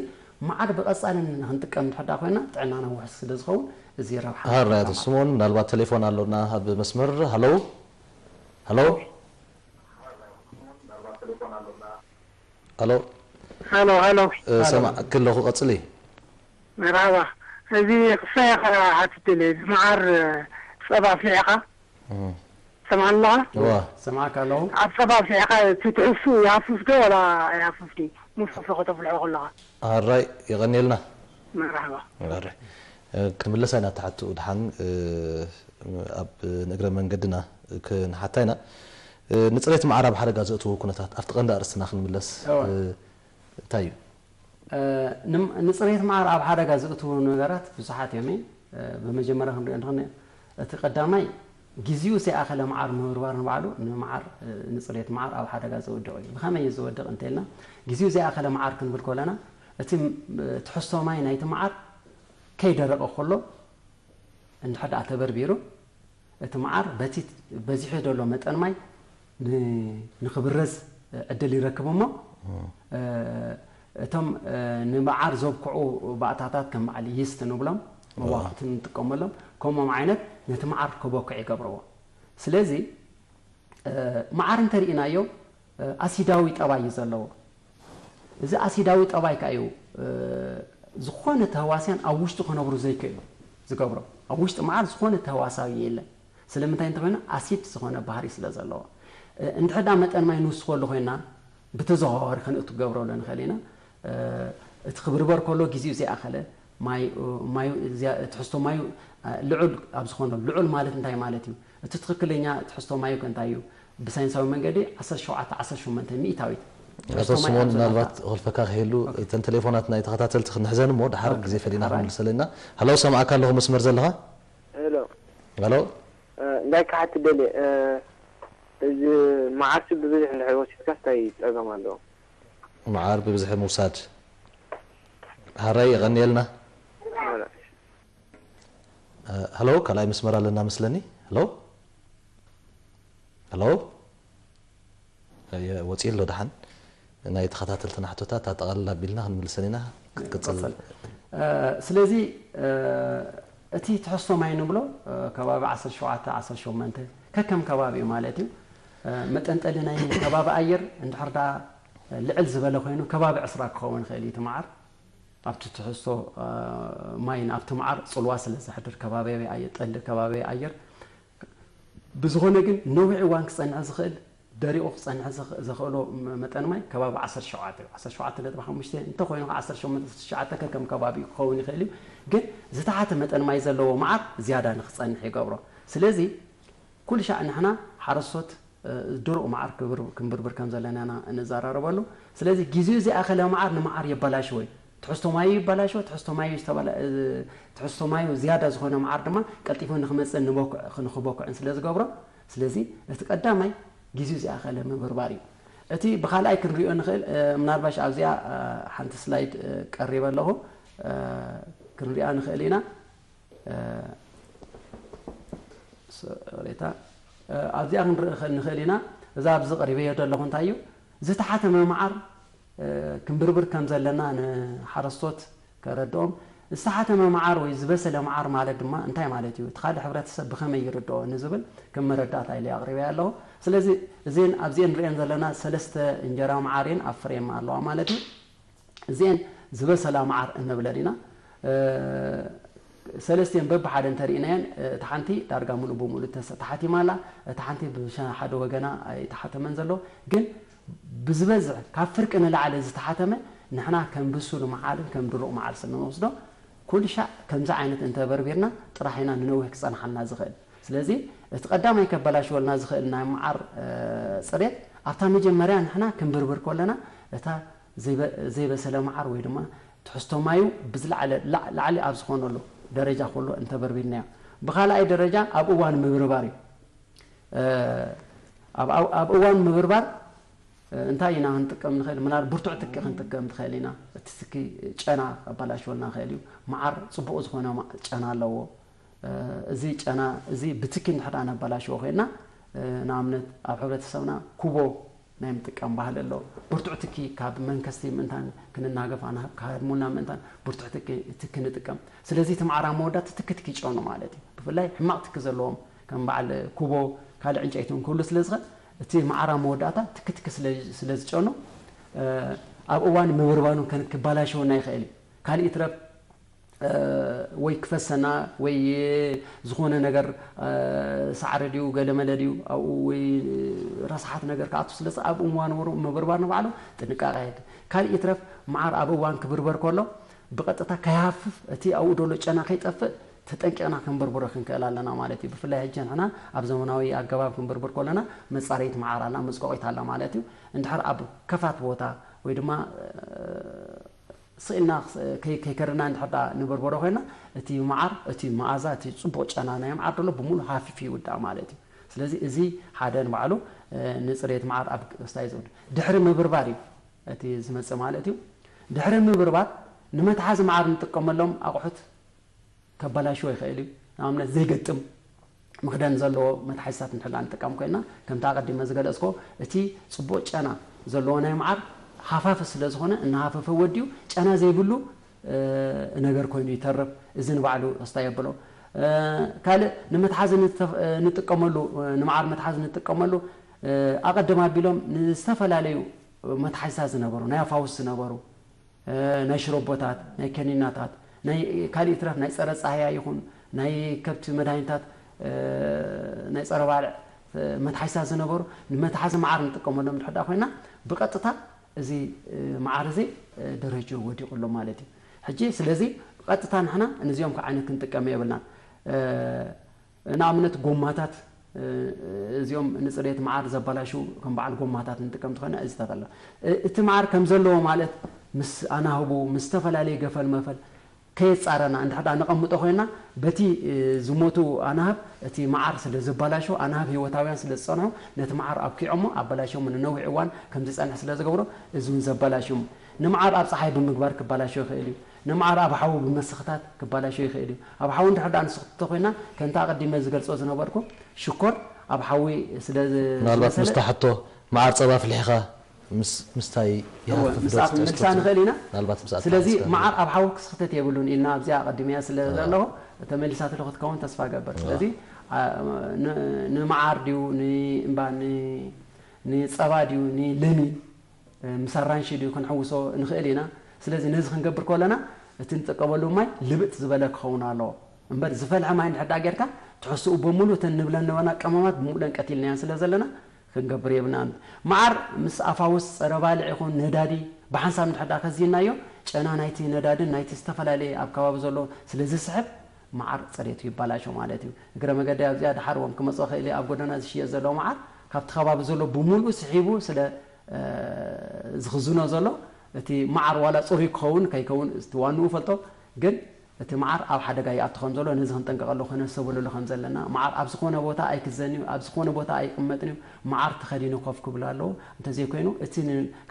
መዓር ብቐጻሊ ንክንጥቀም እንድሕር ኮይና ጥዕናና ውሕስ ስለ ዝኸውን እዚ ረብሓ። ስሞን ምናልባት ቴሌፎን ኣሎና ኣብ መስመር። ሃሎ፣ ሃሎ፣ ሃሎ። ሃሎ፣ ሃሎ። ሰማዕኪ ኣለኹ፣ ቀጽሊ። መርሃባ። እዚ ክሳይ ኢኻ ሓትት ደለ፣ እዚ መዓር ጸባ ኣፍሊሕኻ ሰምዓኒ ኣለኻ? እዋ። ሰምዓካ ኣለኹ። ኣብ ጸባ ኣፍሊሕኻ እቲ ትሕሱ ይሃፍፍ ዶ ዋላ ኣይሃፍፍ ድዩ? ምስ ፈሰኸ ተፍልሖ ከለኻ። ኣራይ፣ የቐንየልና። መርሃባ። ኣራይ። ክንምለስ ኣይና ተሓትኡ ድሓን፣ ኣብ ንእግረ መንገድና ክንሓታ ኢና። ንጽሬት መዓር ኣብ ሓደጋ ዘእትዎ ኩነታት ኣብቲ ቀንዲ ኣርእስትና ክንምለስ። እንታይ እዩ? ንጽሬት መዓር ኣብ ሓደጋ ዘእትዉ ነገራት ብዙሓት እዮም። ብመጀመርያ ክንሪኦ እንተኾነ እቲ ቀዳማይ ግዜኡ ዘይኣኸለ መዓር ምብርባር ንባዕሉ ንመዓር ንጽሬት መዓር ኣብ ሓደጋ ዘውድቕ እዩ። ብኸመይ እዩ ዘወድቕ እንተልና ግዜኡ ዘይኣኸለ መዓር ክንብል ከለና እቲ ትሕዝቶ ማይ ናይቲ መዓር ከይደረቐ ከሎ እንድሕር ደኣ ተበርቢሩ እቲ መዓር በቲ በዚሑ ዘሎ መጠን ማይ ንኽብረዝ ዕድል ይረክብ እሞ እቶም ንመዓር ዘብክዑ ባእታታት ከም በዓል ይስት ንብሎም መዋክቲ ንጥቀመሎም ከምኦም ዓይነት ነቲ መዓር ክበኩዕ ይገብርዎ። ስለዚ መዓር እንተርኢናዮ ኣሲዳዊ ጠባይ እዩ ዘለዎ። እዚ ኣሲዳዊ ጠባይ ከኣ እዩ ዝኾነ ተህዋስያን ኣብ ውሽጡ ክነብሩ ዘይክእሉ ዝገብሮ። ኣብ ውሽጢ መዓር ዝኾነ ተህዋሳዊ የለን። ስለምንታይ እንተኾይኑ ኣሲድ ዝኾነ ባህሪ ስለ ዘለዎ። እንድሕር ደኣ መጠን ማይ ንውስኸሉ ኮይና ብተዘዋዋሪ ከነእቱ ክገብረሉ ንኽእል ኢና። እቲ ክብርበር ከሎ ግዜኡ ዘይኣኸለ ማይ ማዩ ትሕዝቶ ማዩ ልዑል ኣብ ዝኾነሉ ልዑል ማለት እንታይ ማለት እዩ? እቲ ትኽክለኛ ትሕዝቶ ማዩ ከ እንታይ እዩ? ብሳይንሳዊ መንገዲ ዓሰርተ ሸውዓተ ዓሰርተ ሸሞንተ ሚእታዊት ኣቶ ስሞን ምናልባት ክልፈካ ክህሉ እተን ቴሌፎናት ናይ ተኸታተልቲ ክንሕዘን እሞ ድሓር ግዜ ፈሊና ክንምልሰለና። ሃሎ ሰማዕካ ኣለኹ መስመር ዘለኻ። ሄሎ ሃሎ እንታይ ክሓትት ደልየ እዚ መዓርሲ ብብዝሒ እንድሕር ወሲድካስ እንታይ ፀገም ኣለዎ? መዓር ብብዝሒ ምውሳድ ሃራይ የቐንየልና። ሃሎ ካልኣይ መስመር ኣለና መስለኒ። ሃሎ ሃሎ ወፂኡ ኣሎ ደሓን ናይ ተኸታተልትና ሕቶታት ኣጠቓልል ኣቢልና ክንምልሰን ኢና። ክትቅፅል ስለዚ እቲ ትሕዝቶ ማይ ንብሎ ከባቢ ዓሰርተ ሸውዓተ ዓሰርተ ሸሞንተ ከከም ከባቢኡ ማለት እዩ። መጠን ጠሊ ናይ ከባቢ ኣየር እንድሕር ደኣ ልዕል ዝበለ ኮይኑ ከባቢ ዕስራ ክኸውን ይኽእል እዩ እቲ መዓር። ኣብቲ ትሕዝቶ ማይን ኣብቲ መዓር ፅልዋ ስለ ዘሕድር ከባብያዊ ኣየር ጠሊ ከባብያዊ ኣየር ብዝኾነ ግን ነዊሕ እዋን ክፀንሕ ዝኽእል ደሪቑ ክፀንሕ ዘኽእሎ መጠን ማይ ከባቢ ዓሰርተ ሸውዓተ እዩ። ዓሰርተ ሸውዓተ ነጥቢ ሓሙሽተ እንተኾይኑ ከዓ ዓሰርተ ሸሞንተ ዓሰርተ ትሽዓተ ከከም ከባቢኡ ክኸውን ይኽእል እዩ። ግን ዝተሓተ መጠን ማይ ዘለዎ መዓር ዝያዳ ንክፀንሕ ይገብሮ። ስለዚ ኩሉ ሻዕ ንሕና ሓረስቶት ድሩቕ መዓር ክንብርብር ከም ዘለና ኢና እንዘራረበሉ። ስለዚ ግዜኡ ዘይኣኸለ መዓር ንመዓር የበላሽዎ እዩ። ትሕዝቶ ማዩ ይበላሽዎ፣ ትሕዝቶ ማዩ ዝተበላ ትሕዝቶ ማዩ ዝያዳ ዝኾነ መዓር ድማ ቀልጢፉ ንክመፅእን ንበኩዕ ንክበኩዕን ስለ ዝገብሮ ስለዚ እቲ ቀዳማይ ግዜኡ ዘይኣኸለ ምብርባር እዩ። እቲ ብካልኣይ ክንሪኦ ንኽእል ምናልባሽ ኣብዚኣ ሓንቲ ስላይድ ቀሪበ ኣለኹ ክንሪኣ ንኽእል ኢና። ሬታ ኣብዚኣ ክንርኢ ንኽእል ኢና። እዛ ኣብዚ ቀሪበዮ ዘለኹ እንታይ እዩ ዝተሓተመ መዓር ክንብርብር ከም ዘለና ንሓረስቶት ከረድኦም ዝተሓተመ መዓር ወይ ዝበሰለ መዓር ማለት ድማ እንታይ ማለት እዩ እቲ ካልእ ሕብረተሰብ ብኸመይ ይርድኦ ንዝብል ከም መረዳእታ ኢለ ኣቕሪበያ ኣለኹ። ስለዚ እዚን ኣብዚኤን ንሪኤን ዘለና ሰለስተ እንጀራ መዓር እየን ኣብ ፍሬም ኣለዋ ማለት እዩ። እዚኤን ዝበሰላ መዓር እንብለን ኢና። ሰለስቲኤን በብሓደ እንተርኢናየን እታ ሓንቲ ዳርጋ ሙሉእ ብሙሉእ ተሓቲማ ኣላ። እታ ሓንቲ ብሓደ ወገና ኣይተሓተመን ዘሎ ግን ብዝበዝሕ ካብ ፍርቂ ንላዕሊ ዝተሓተመ ንሕና ከም ብሱል መዓርን ከም ድሩቕ መዓር ስለ ንወስዶ ኩሉ ሻዕ ከምዚ ዓይነት እንተበርቢርና ጥራሕ ኢና ንነዊሕ ክፀንሓልና ዝኽእል። ስለዚ እቲ ቀዳማይ ከበላሽወልና ዝኽእል ናይ መዓር ፅሬት ኣብታ መጀመርያ ንሕና ክንብርብር ከለና እታ ዘይበ- ዘይበሰለ መዓር ወይ ድማ ትሕዝቶ ማዩ ብዝለዓለ ላዕ- ላዕሊ ኣብ ዝኾነሉ ደረጃ ከሎ እንተበርቢርናዮ፣ ብኻልኣይ ደረጃ ኣብ እዋን ምብርባር እዩ። እ፣ ኣብ ኣብ- ኣብ እዋን ምብርባር እ፣ እንታይ ኢና ክንጥቀም ንኽእል? ምናል ብርቱዕ ትኪ ክንጥቀም ንኽእል ኢና። እቲ ትኪ ጨና ኣባላሽወልና ይኽእል እዩ። መዓር ፅቡቕ ዝኾነ ማ- ጨና ኣለዎ። እዚ ጨና እዚ ብትኪ እንድሕር ኣነባላሽዎ ኮይና ንኣብነት ኣብ ሕብረተሰብና ኩቦ ናይ ምጥቃም ባህሊ ኣሎ። ብርቱዕ ትኪ ካብ መንከስቲ ምእንታን ክንናገፍ ኣናህብ ካድሙና ምእንታን ብርቱዕ ትኪ ትኪ ንጥቀም። ስለዚ እቲ ማዕራ መወዳእታ ትኪ ትኪ ጨኑ ማለት እዩ። ብፍላይ ሕማቕ ትኪ ዘለዎም ከም በዓል ኩቦ ካልእ ዕንጨይቲ እውን ክህሉ ስለ ዝኽእል እቲ ማዕራ መወዳእታ ትኪ ትኪ ስለ ዝጨኑ ኣብ እዋን ምብርባኑ ክባላሸወና ይኽእል እዩ። ካልእ ይትረፍ ወይ ክፈሰና ወይ ዝኾነ ነገር ሳዕሪ ድዩ ገለመለ ድዩ ኣብኡ ወይ ረስሓት ነገር ክኣቱ ስለዚ ኣብ እዋን ምብርባር ንባዕሉ ጥንቃቄ የድሊ። ካልእ ይትረፍ መዓር ኣብ እዋን ክብርበር ከሎ ብቐጥታ ከይሃፍፍ እቲ ኣብኡ ዘሎ ጨና ከይጠፍእ ተጠንቂቕና ክንብርብሮ ክንክእል ኣለና ማለት እዩ። ብፍላይ ሕጂ ንሕና ኣብ ዘመናዊ ኣገባብ ክንብርብር ከለና መጻረይት መዓር ኣላ፣ መጽቆቒት ኣላ ማለት እዩ። እንድሕር ኣብ ከፋት ቦታ ወይ ድማ ስኢልና ከይከርና እንድሕር ንበርበሮ ኮይና እቲ መዓር እቲ መኣዛ እቲ ፅቡቕ ጨና ናይ መዓር ደሎ ብምሉ ሃፊፍ ይውዳእ ማለት እዩ። ስለዚ እዚ ሓደ ንባዕሉ ንፅሬት መዓር ኣብ ክስታይ ዝውድ ድሕሪ ምብርባር እዩ እቲ ዝመፅእ ማለት እዩ። ድሕሪ ምብርባር ንመትሓዚ መዓር እንጥቀመሎም ኣቑሑት ከበላሽዎ ይኽእል እዩ። ንኣብነት ዘይገጥም መኽደን ዘለዎ መትሓዚታት እንድሕር ንጥቀም ኮይና ከምቲ ኣቐዲመ ዝገለፅኮ እቲ ፅቡቕ ጨና ዘለዎ ናይ መዓር ሃፋፊ ስለ ዝኾነ እናሃፈፈ ወዲኡ ጨና ዘይብሉ ነገር ኮይኑ ይተርፍ። እዚ ንባዕሉ ክስታይ የብሎ። ካልእ ንመትሓዚ ንጥቀመሉ ንመዓር መትሓዚ ንጥቀመሉ ኣቐድም ኣቢሎም ንዝተፈላለዩ መትሓዚታት ዝነበሩ ናይ ኣፋውስ ዝነበሩ ናይ ሽረቦታት ናይ ከኒናታት ናይ ካልእ ይትረፍ ናይ ፀረ ፃህያ ይኹን ናይ ከብቲ መድሃኒታት ናይ ፀረ ባልዕ መትሓዚታት ዝነበሩ ንመትሓዚ መዓር ንጥቀመሎም ድሕዳ ኮይና ብቐጥታ እዚ መዓር እዚ ደረጅኡ ወዲቑ ኣሎ ማለት እዩ። ሕጂ ስለዚ ብቐጥታ ንሕና ነዚኦም ከዓ ዓይነት ክንጥቀም የብልናን። ንኣብነት ጎማታት እዚኦም ንፅሬት መዓር ዘበላሹ ከም በዓል ጎማታት ንጥቀም እንተኾይና እዚታት ኣሎ። እቲ መዓር ከም ዘለዎ ማለት ምስ ኣናህቡ ምስ ዝተፈላለዩ ገፈል መፈል ከየፃረና እንድሕር ነቐምጦ ኮይና በቲ ዝሞቱ ኣናህብ እቲ መዓር ስለ ዘበላሹ ኣናህብ ህይወታውያን ስለ ዝፀንሑ ነቲ መዓር ኣብኪዖሞ ኣበላሽሞ ንነዊሕ እዋን ከም ዝፀንሕ ስለ ዝገብሮ እዚ እውን ዘበላሽሞ ንመዓር ኣብ ፀሓይ ብምግባር ክበላሾ ይኽእል እዩ። ንመዓር ኣብ ሓዊ ብመስኽታት ክባላሾ ይኽእል እዩ። ኣብ ሓዊ እንድሕር ደኣ ንስኽቶ ኮይና ከምቲ ኣቐዲመ ዝገልጾ ዝነበርኩ ሽኮር ኣብ ሓዊ ስለ ምናልባት ዝበሰለ ምስታ ሕቶ መዓር ጸባ ኣፍሊሕኻ ምስ ምስታይ እወ፣ ይሃፍፍ ዶ ምስኣ ትጠስቶ ክንመልሳ ትብል? ንኽእል ኢና። ምናልባት ምስኣ ስለዚ ትሓስብ መዓር ኣብ ሓዊ ክስኽተት የብሉን ኢልና ኣብዚኣ ኣቐዲመያ ስለ ዘለኹ ተመሊሳትሉ ክትከውን ተስፋ እገብር። ስለዚ አ፣ ን- ንመዓር ድዩ ንእምባ ን- ንጸባ ድዩ ንለሚ ምስ ኣራንሺ ድዩ ክንሕውሶ ንኽእል ኢና። ስለዚ ነዚ ክንገብር ከለና እቲ ንጥቀመሉ ማይ ልብጥ ዝበለ ክኸውን ኣለዎ እምበር ዝፈልሐ ማይ እንድሕር ደኣ ጌርካ ትሕስኡ በሙሉ እተን ንብለን ነበና ቀመማት ብምሉእን ቀቲልናያን ስለ ዘለና ክንገብር የብልናን። መዓር ምስ ኣፋውስ ጸረ ባልዕ ይኹን ነዳዲ ብሓንሳብ እንድሕር ደኣ ከዚናዮ ጨና ናይቲ ነዳድን ናይቲ ዝተፈላለየ ኣብ ከባቢ ዘሎ ስለ ዝስሕብ መዓር ጽሬቱ ይባላሾ ማለት እዩ። እግረ መገዲ ኣብዚኣ ድሓር እውን ክመጽኦ ክእል ኣብ ጎደና ዝሽየጥ ዘሎ መዓር ካብቲ ከባቢ ዘሎ ብምሉኡ ስሒቡ ስለ ዝኽዝኖ ዘሎ እቲ መዓር ዋላ ፅሩይ ክኸውን ከይከውን እቲ ዋንኡ ፈልጦ ግን እቲ መዓር ኣብ ሓደጋ ይኣቱ ከም ዘሎ ነዚ ክንጠንቀቀሉ ከነሰብልሉ ከም ዘለና መዓር ኣብ ዝኾነ ቦታ ኣይክዘን እዩ ኣብ ዝኾነ ቦታ ኣይቅመጥን እዩ መዓር ተኸዲኑ ኮፍ ክብል ኣለዎ እንተዘይኮይኑ እቲ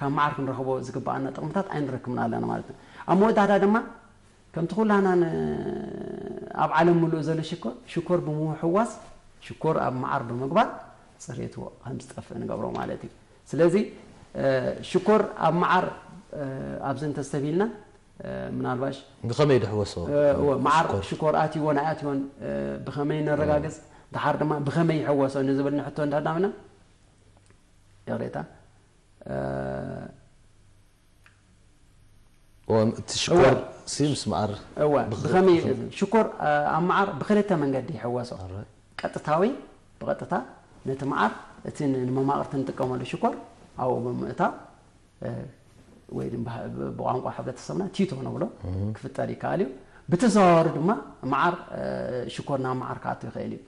ካብ መዓር ክንረኽቦ ዝግበኣና ጥቕምታት ኣይንረክብን ኣለና ማለት እዩ ኣብ መወዳእታ ድማ ከምቲ ኩላና ኣብ ዓለም ምሉእ ዘሎ ሽኮር ሽኮር ብምሕዋስ ሽኮር ኣብ መዓር ብምግባር ፅሬቱ ከምዝጠፍእ ንገብሮ ማለት እዩ። ስለዚ ሽኮር ኣብ መዓር ኣብዚ እንተስተብሂልና ምናልባሽ ብኸመይ ድሕወሶ እወ፣ መዓር ሽኮር? ሽኮር ኣትይዎ ናይ ኣትይዎን ብኸመይ ነረጋግፅ ድሓር ድማ ብኸመይ ይሕወሶ ንዝብል ንሕቶ እንዳዳምና ይቕሬታ እወ፣ እቲ ሽኮር ሲ ምስ መዓር እወ ብኽ- ብኸመይ ሽኮር ኣብ መዓር ብክልተ መንገዲ ይሕወሶ። ቀጥታዊ ብቐጥታ ነቲ መዓር እቲ ንመማቕርቲ ንጥቀመሉ ሽኮር ኣብኡ ብምእታው ወይ ድማ ብቋንቋ ሕብረተሰብና ቲቶ ንብሎ ክፍጠር ይከኣል እዩ። ብተዘዋዋሪ ድማ መዓር ሽኮር ናብ መዓር ክኣቱ ይኽእል እዩ።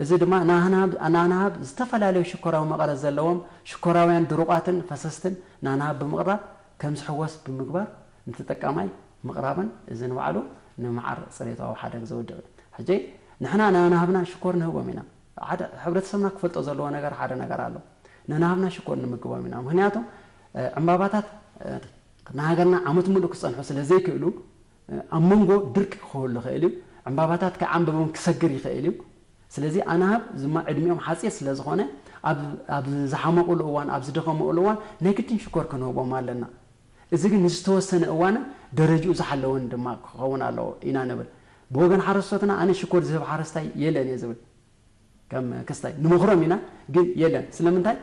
እዚ ድማ ናህናብ ናናሃብ ዝተፈላለዩ ሽኮራዊ መቐረት ዘለዎም ሽኮራውያን ድሩቓትን ፈሰስትን ናናሃብ ብምቕራብ ከም ዝሕወስ ብምግባር ንተጠቃማይ ምቕራብን እዚ ንባዕሉ ንመዓር ጽሬታዊ ሓደግ ዘውድቕ እዩ። ሕጂ ንሕና ናናሃብና ሽኮር ንህቦም ኢና። ሓደ ሕብረተሰብና ክፈልጦ ዘለዎ ነገር ሓደ ነገር ኣሎ። ነናሃብና ሽኮር ንምግቦም ኢና። ምክንያቱ ዕምባባታት ናሃገርና ዓመት ሙሉእ ክጸንሑ ስለ ዘይክእሉ ኣብ መንጎ ድርቂ ክህሉ ይኽእል እዩ። ዕምባባታት ከይዓንበቦም ክሰግር ይኽእል እዩ። ስለዚ ኣናህብ ዝማ ዕድሚኦም ሓፂር ስለ ዝኾነ ኣብ ዝሓመቑሉ እዋን ኣብ ዝደኸምኡሉ እዋን ናይ ግድን ሽኮር ክንህቦም ኣለና። እዚ ግን ንዝተወሰነ እዋንን ደረጅኡ ዝሓለወን ድማ ክኸውን ኣለዎ ኢና ንብል። ብወገን ሓረስቶትና ኣነ ሽኮር ዝህብ ሓረስታይ የለን እየ ዝብል። ከም ክስታይ ንመኽሮም ኢና ግን የለን። ስለምንታይ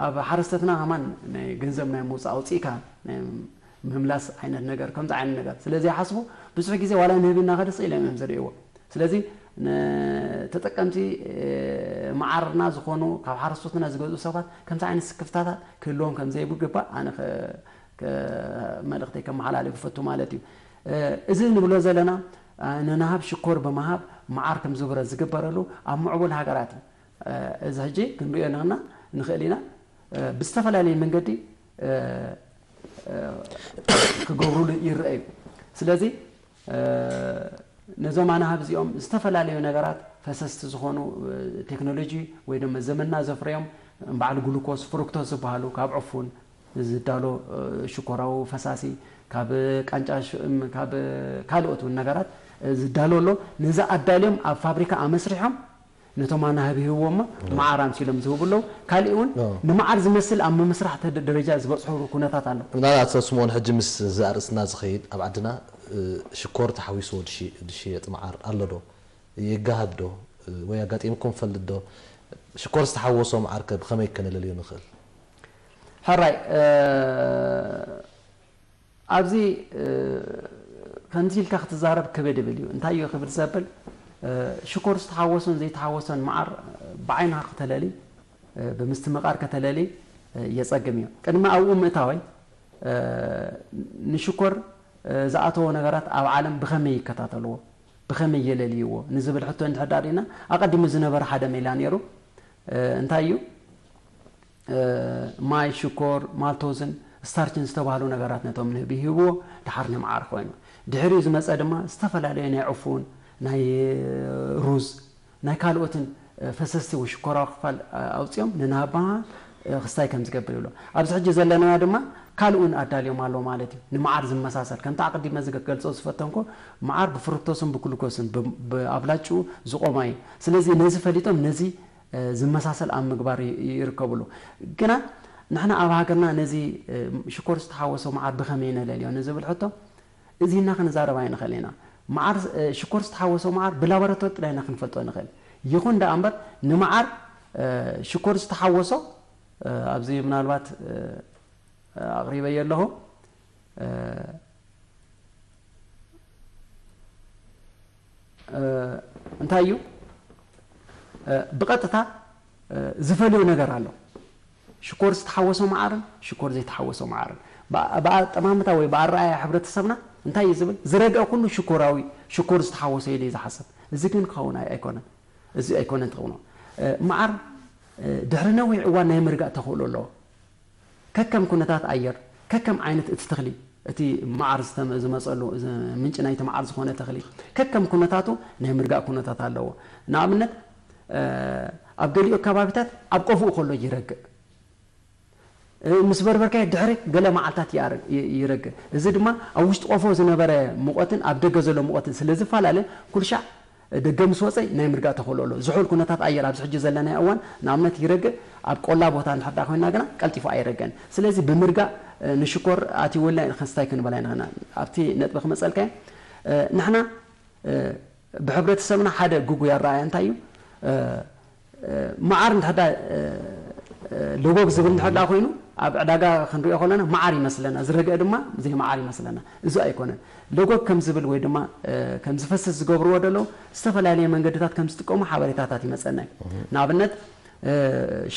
ኣብ ሓረስተትና ከማን ናይ ገንዘብ ናይ ምውፃእ ኣውፅእካ ናይ ምህምላስ ዓይነት ነገር ከምዚ ዓይነት ነገር ስለ ዘይሓስቡ ብዙሕ ግዜ ዋላ ንህብ እናኸደ ስኢሎም እዮም ዝርእይዎ። ስለዚ ንተጠቀምቲ መዓርና ዝኾኑ ካብ ሓረስቶትና ዝገዝኡ ሰባት ከምዚ ዓይነት ስክፍታታት ክህልዎም ከም ዘይግባእ ኣነ መልእክተይ ከመሓላልፍ ይፈቱ ማለት እዩ። እዚ ንብሎ ዘለና ንናሃብ ሽኮር ብምሃብ መዓር ከም ዝብረ ዝግበረሉ ኣብ ምዕቡል ሃገራት እዩ። እዚ ሕጂ ክንሪኦ ንኽና ንኽእል ኢና። ብዝተፈላለየ መንገዲ ክገብሩሉ ይረአ እዩ። ስለዚ ነዞም ኣናሃብ እዚኦም ዝተፈላለዩ ነገራት ፈሰስቲ ዝኾኑ ቴክኖሎጂ ወይ ድማ ዘመንና ዘፍረዮም ባዕሉ ግሉኮስ ፍሩክቶስ ዝበሃሉ ካብ ዕፉን ዝዳሎ ሽኮራዊ ፈሳሲ ካብ ቃንጫ ሽእም ካብ ካልኦት እውን ነገራት ዝዳሎ ኣሎ። ነዚ ኣዳልዮም ኣብ ፋብሪካ ኣመስሪሖም ነቶም ኣናህብ ይህብዎሞ መዓር ኣምሲሎም ዝህቡ ኣለዉ። ካሊእ እውን ንመዓር ዝመስል ኣብ ምምስራሕ ደረጃ ዝበፅሑ ኩነታት ኣሎ። ምናልባት ሰብ ስምኦን ሕጂ ምስ እዚ ኣርእስትና ዝኸይድ ኣብ ዓድና ሽኮር ተሓዊስዎ ዝሽየጥ መዓር ኣሎ ዶ? የጋህድ ዶ ወይ ኣጋጢምኩም ፈልጥ ዶ? ሽኮር ዝተሓወሶ መዓር ከ ብኸመይ ከነለልዮ ንኽእል? ሕራይ ኣብዚ ከምዚ ኢልካ ክትዛረብ ክብድ ይብል እዩ። እንታይ እዩ ክብድ ዘብል? ሽኮር ዝተሓወሶን ዘይተሓወሶን መዓር ብዓይንኻ ከተለሊ ብምስትምቓር ከተለሊ የጸግም እዩ። ቅድሚ ኣብኡ ምእታወይ ንሽኮር ዝኣተዎ ነገራት ኣብ ዓለም ብኸመይ ይከታተልዎ፣ ብኸመይ የለልይዎ ንዝብል ሕቶ እንድሕር ዳኣ ርኢና ኣቐዲሙ ዝነበረ ሓደ ሜላ ነይሩ። እንታይ እዩ? ማይ፣ ሽኮር፣ ማልቶዝን ስታርችን ዝተባህሉ ነገራት ነቶም ንህቢ ይህብዎ፣ ድሓር ንመዓር ኮይኑ። ድሕሪኡ ዝመጸ ድማ ዝተፈላለዩ ናይ ዕፉን፣ ናይ ሩዝ፣ ናይ ካልኦትን ፈሰስቲ ወይ ሽኮራዊ ክፋል ኣውጺኦም ንናህባ ክስታይ ከም ዝገብር ይብሎ። ኣብዚ ሕጂ ዘለናዮ ድማ ካልኡን ኣዳልዮም ኣሎ ማለት እዩ። ንመዓር ዝመሳሰል ከምቲ ኣቕዲመ ዝገልጾ ዝፈተንኮ መዓር ብፍሩክቶስን ብግሉኮስን ብኣብላጭኡ ዝቆማ እዩ። ስለዚ ነዚ ፈሊጦም ነዚ ዝመሳሰል ኣብ ምግባር ይርከብሉ። ግና ንሕና ኣብ ሃገርና ነዚ ሽኮር ዝተሓወሶ መዓር ብኸመይ ነለልዮ ንዝብል ሕቶ እዚና ክንዛረብ ኣይንኽእል ኢና። መዓር ሽኮር ዝተሓወሶ መዓር ብላቦራቶሪ ጥራይ ኢና ክንፈልጦ ንኽእል። ይኹን ደኣ እምበር ንመዓር ሽኮር ዝተሓወሶ ኣብዚ ምናልባት ኣቕሪበዮ ኣለኹ። እንታይ እዩ ብቐጥታ ዝፈልዮ ነገር ኣሎ። ሽኮር ዝተሓወሶ መዓርን ሽኮር ዘይተሓወሶ መዓርን ብኣጠማምታ ወይ ብኣረኣያ ሕብረተሰብና እንታይ እዩ ዝብል? ዝረግአ ኩሉ ሽኮራዊ ሽኮር ዝተሓወሶ ኢሉ እዩ ዝሓስብ። እዚ ግን ክኸውን ኣይኮነን። እዚ ኣይኮነን ትኽውኖ። መዓር ድሕሪ ነዊሕ እዋን ናይ ምርጋእ ተኽእሎ ኣለዎ። ከከም ኩነታት ኣየር፣ ከከም ዓይነት እቲ ተኽሊ፣ እቲ መዓር ዝመፀሉ ምንጪ ናይቲ መዓር ዝኾነ ተኽሊ ከከም ኩነታቱ ናይ ምርጋእ ኩነታት ኣለዎ። ንኣብነት ኣብ ገሊኡ ከባቢታት ኣብ ቆፎኡ ከሎ ይረግእ። ምስ በርበርካዮ ድሕሪ ገለ መዓልታት ይረግእ። እዚ ድማ ኣብ ውሽጢ ቆፎ ዝነበረ ሙቐትን ኣብ ደገ ዘሎ ሙቐትን ስለ ዝፈላለ ኩልሻዕ ደገ ምስ ወፀ ናይ ምርጋእ ተኽእሎ ኣሎ። ዝሑል ኩነታት ኣየር ኣብዚ ሕጂ ዘለናዮ እዋን ንኣብነት ይረግእ፣ ኣብ ቆላ ቦታ እንድሕር ደኣ ኮይና ግና ቀልጢፉ ኣይረገን። ስለዚ ብምርጋእ ንሽኮር ኣትይወልና ክስታይ ክንበላ ኢና። ኣብቲ ነጥቢ ክመፀልካ ንሕና ብሕብረተሰብና ሓደ ግጉይ ኣረኣእያ እንታይ እዩ? መዓር እንድሕዳ ለጎግ ዝብል እንድሕዳ ኮይኑ ኣብ ዕዳጋ ክንሪኦ ከለና መዓር ይመስለና፣ ዝረግአ ድማ ዘይመዓር ይመስለና። እዚ ኣይኮነን። ለጎግ ከም ዝብል ወይ ድማ ከም ዝፈስስ ዝገብርዎ ዘለዉ ዝተፈላለየ መንገድታት ከም ዝጥቀሙ ሓበሬታታት ይመፀና እዩ። ንኣብነት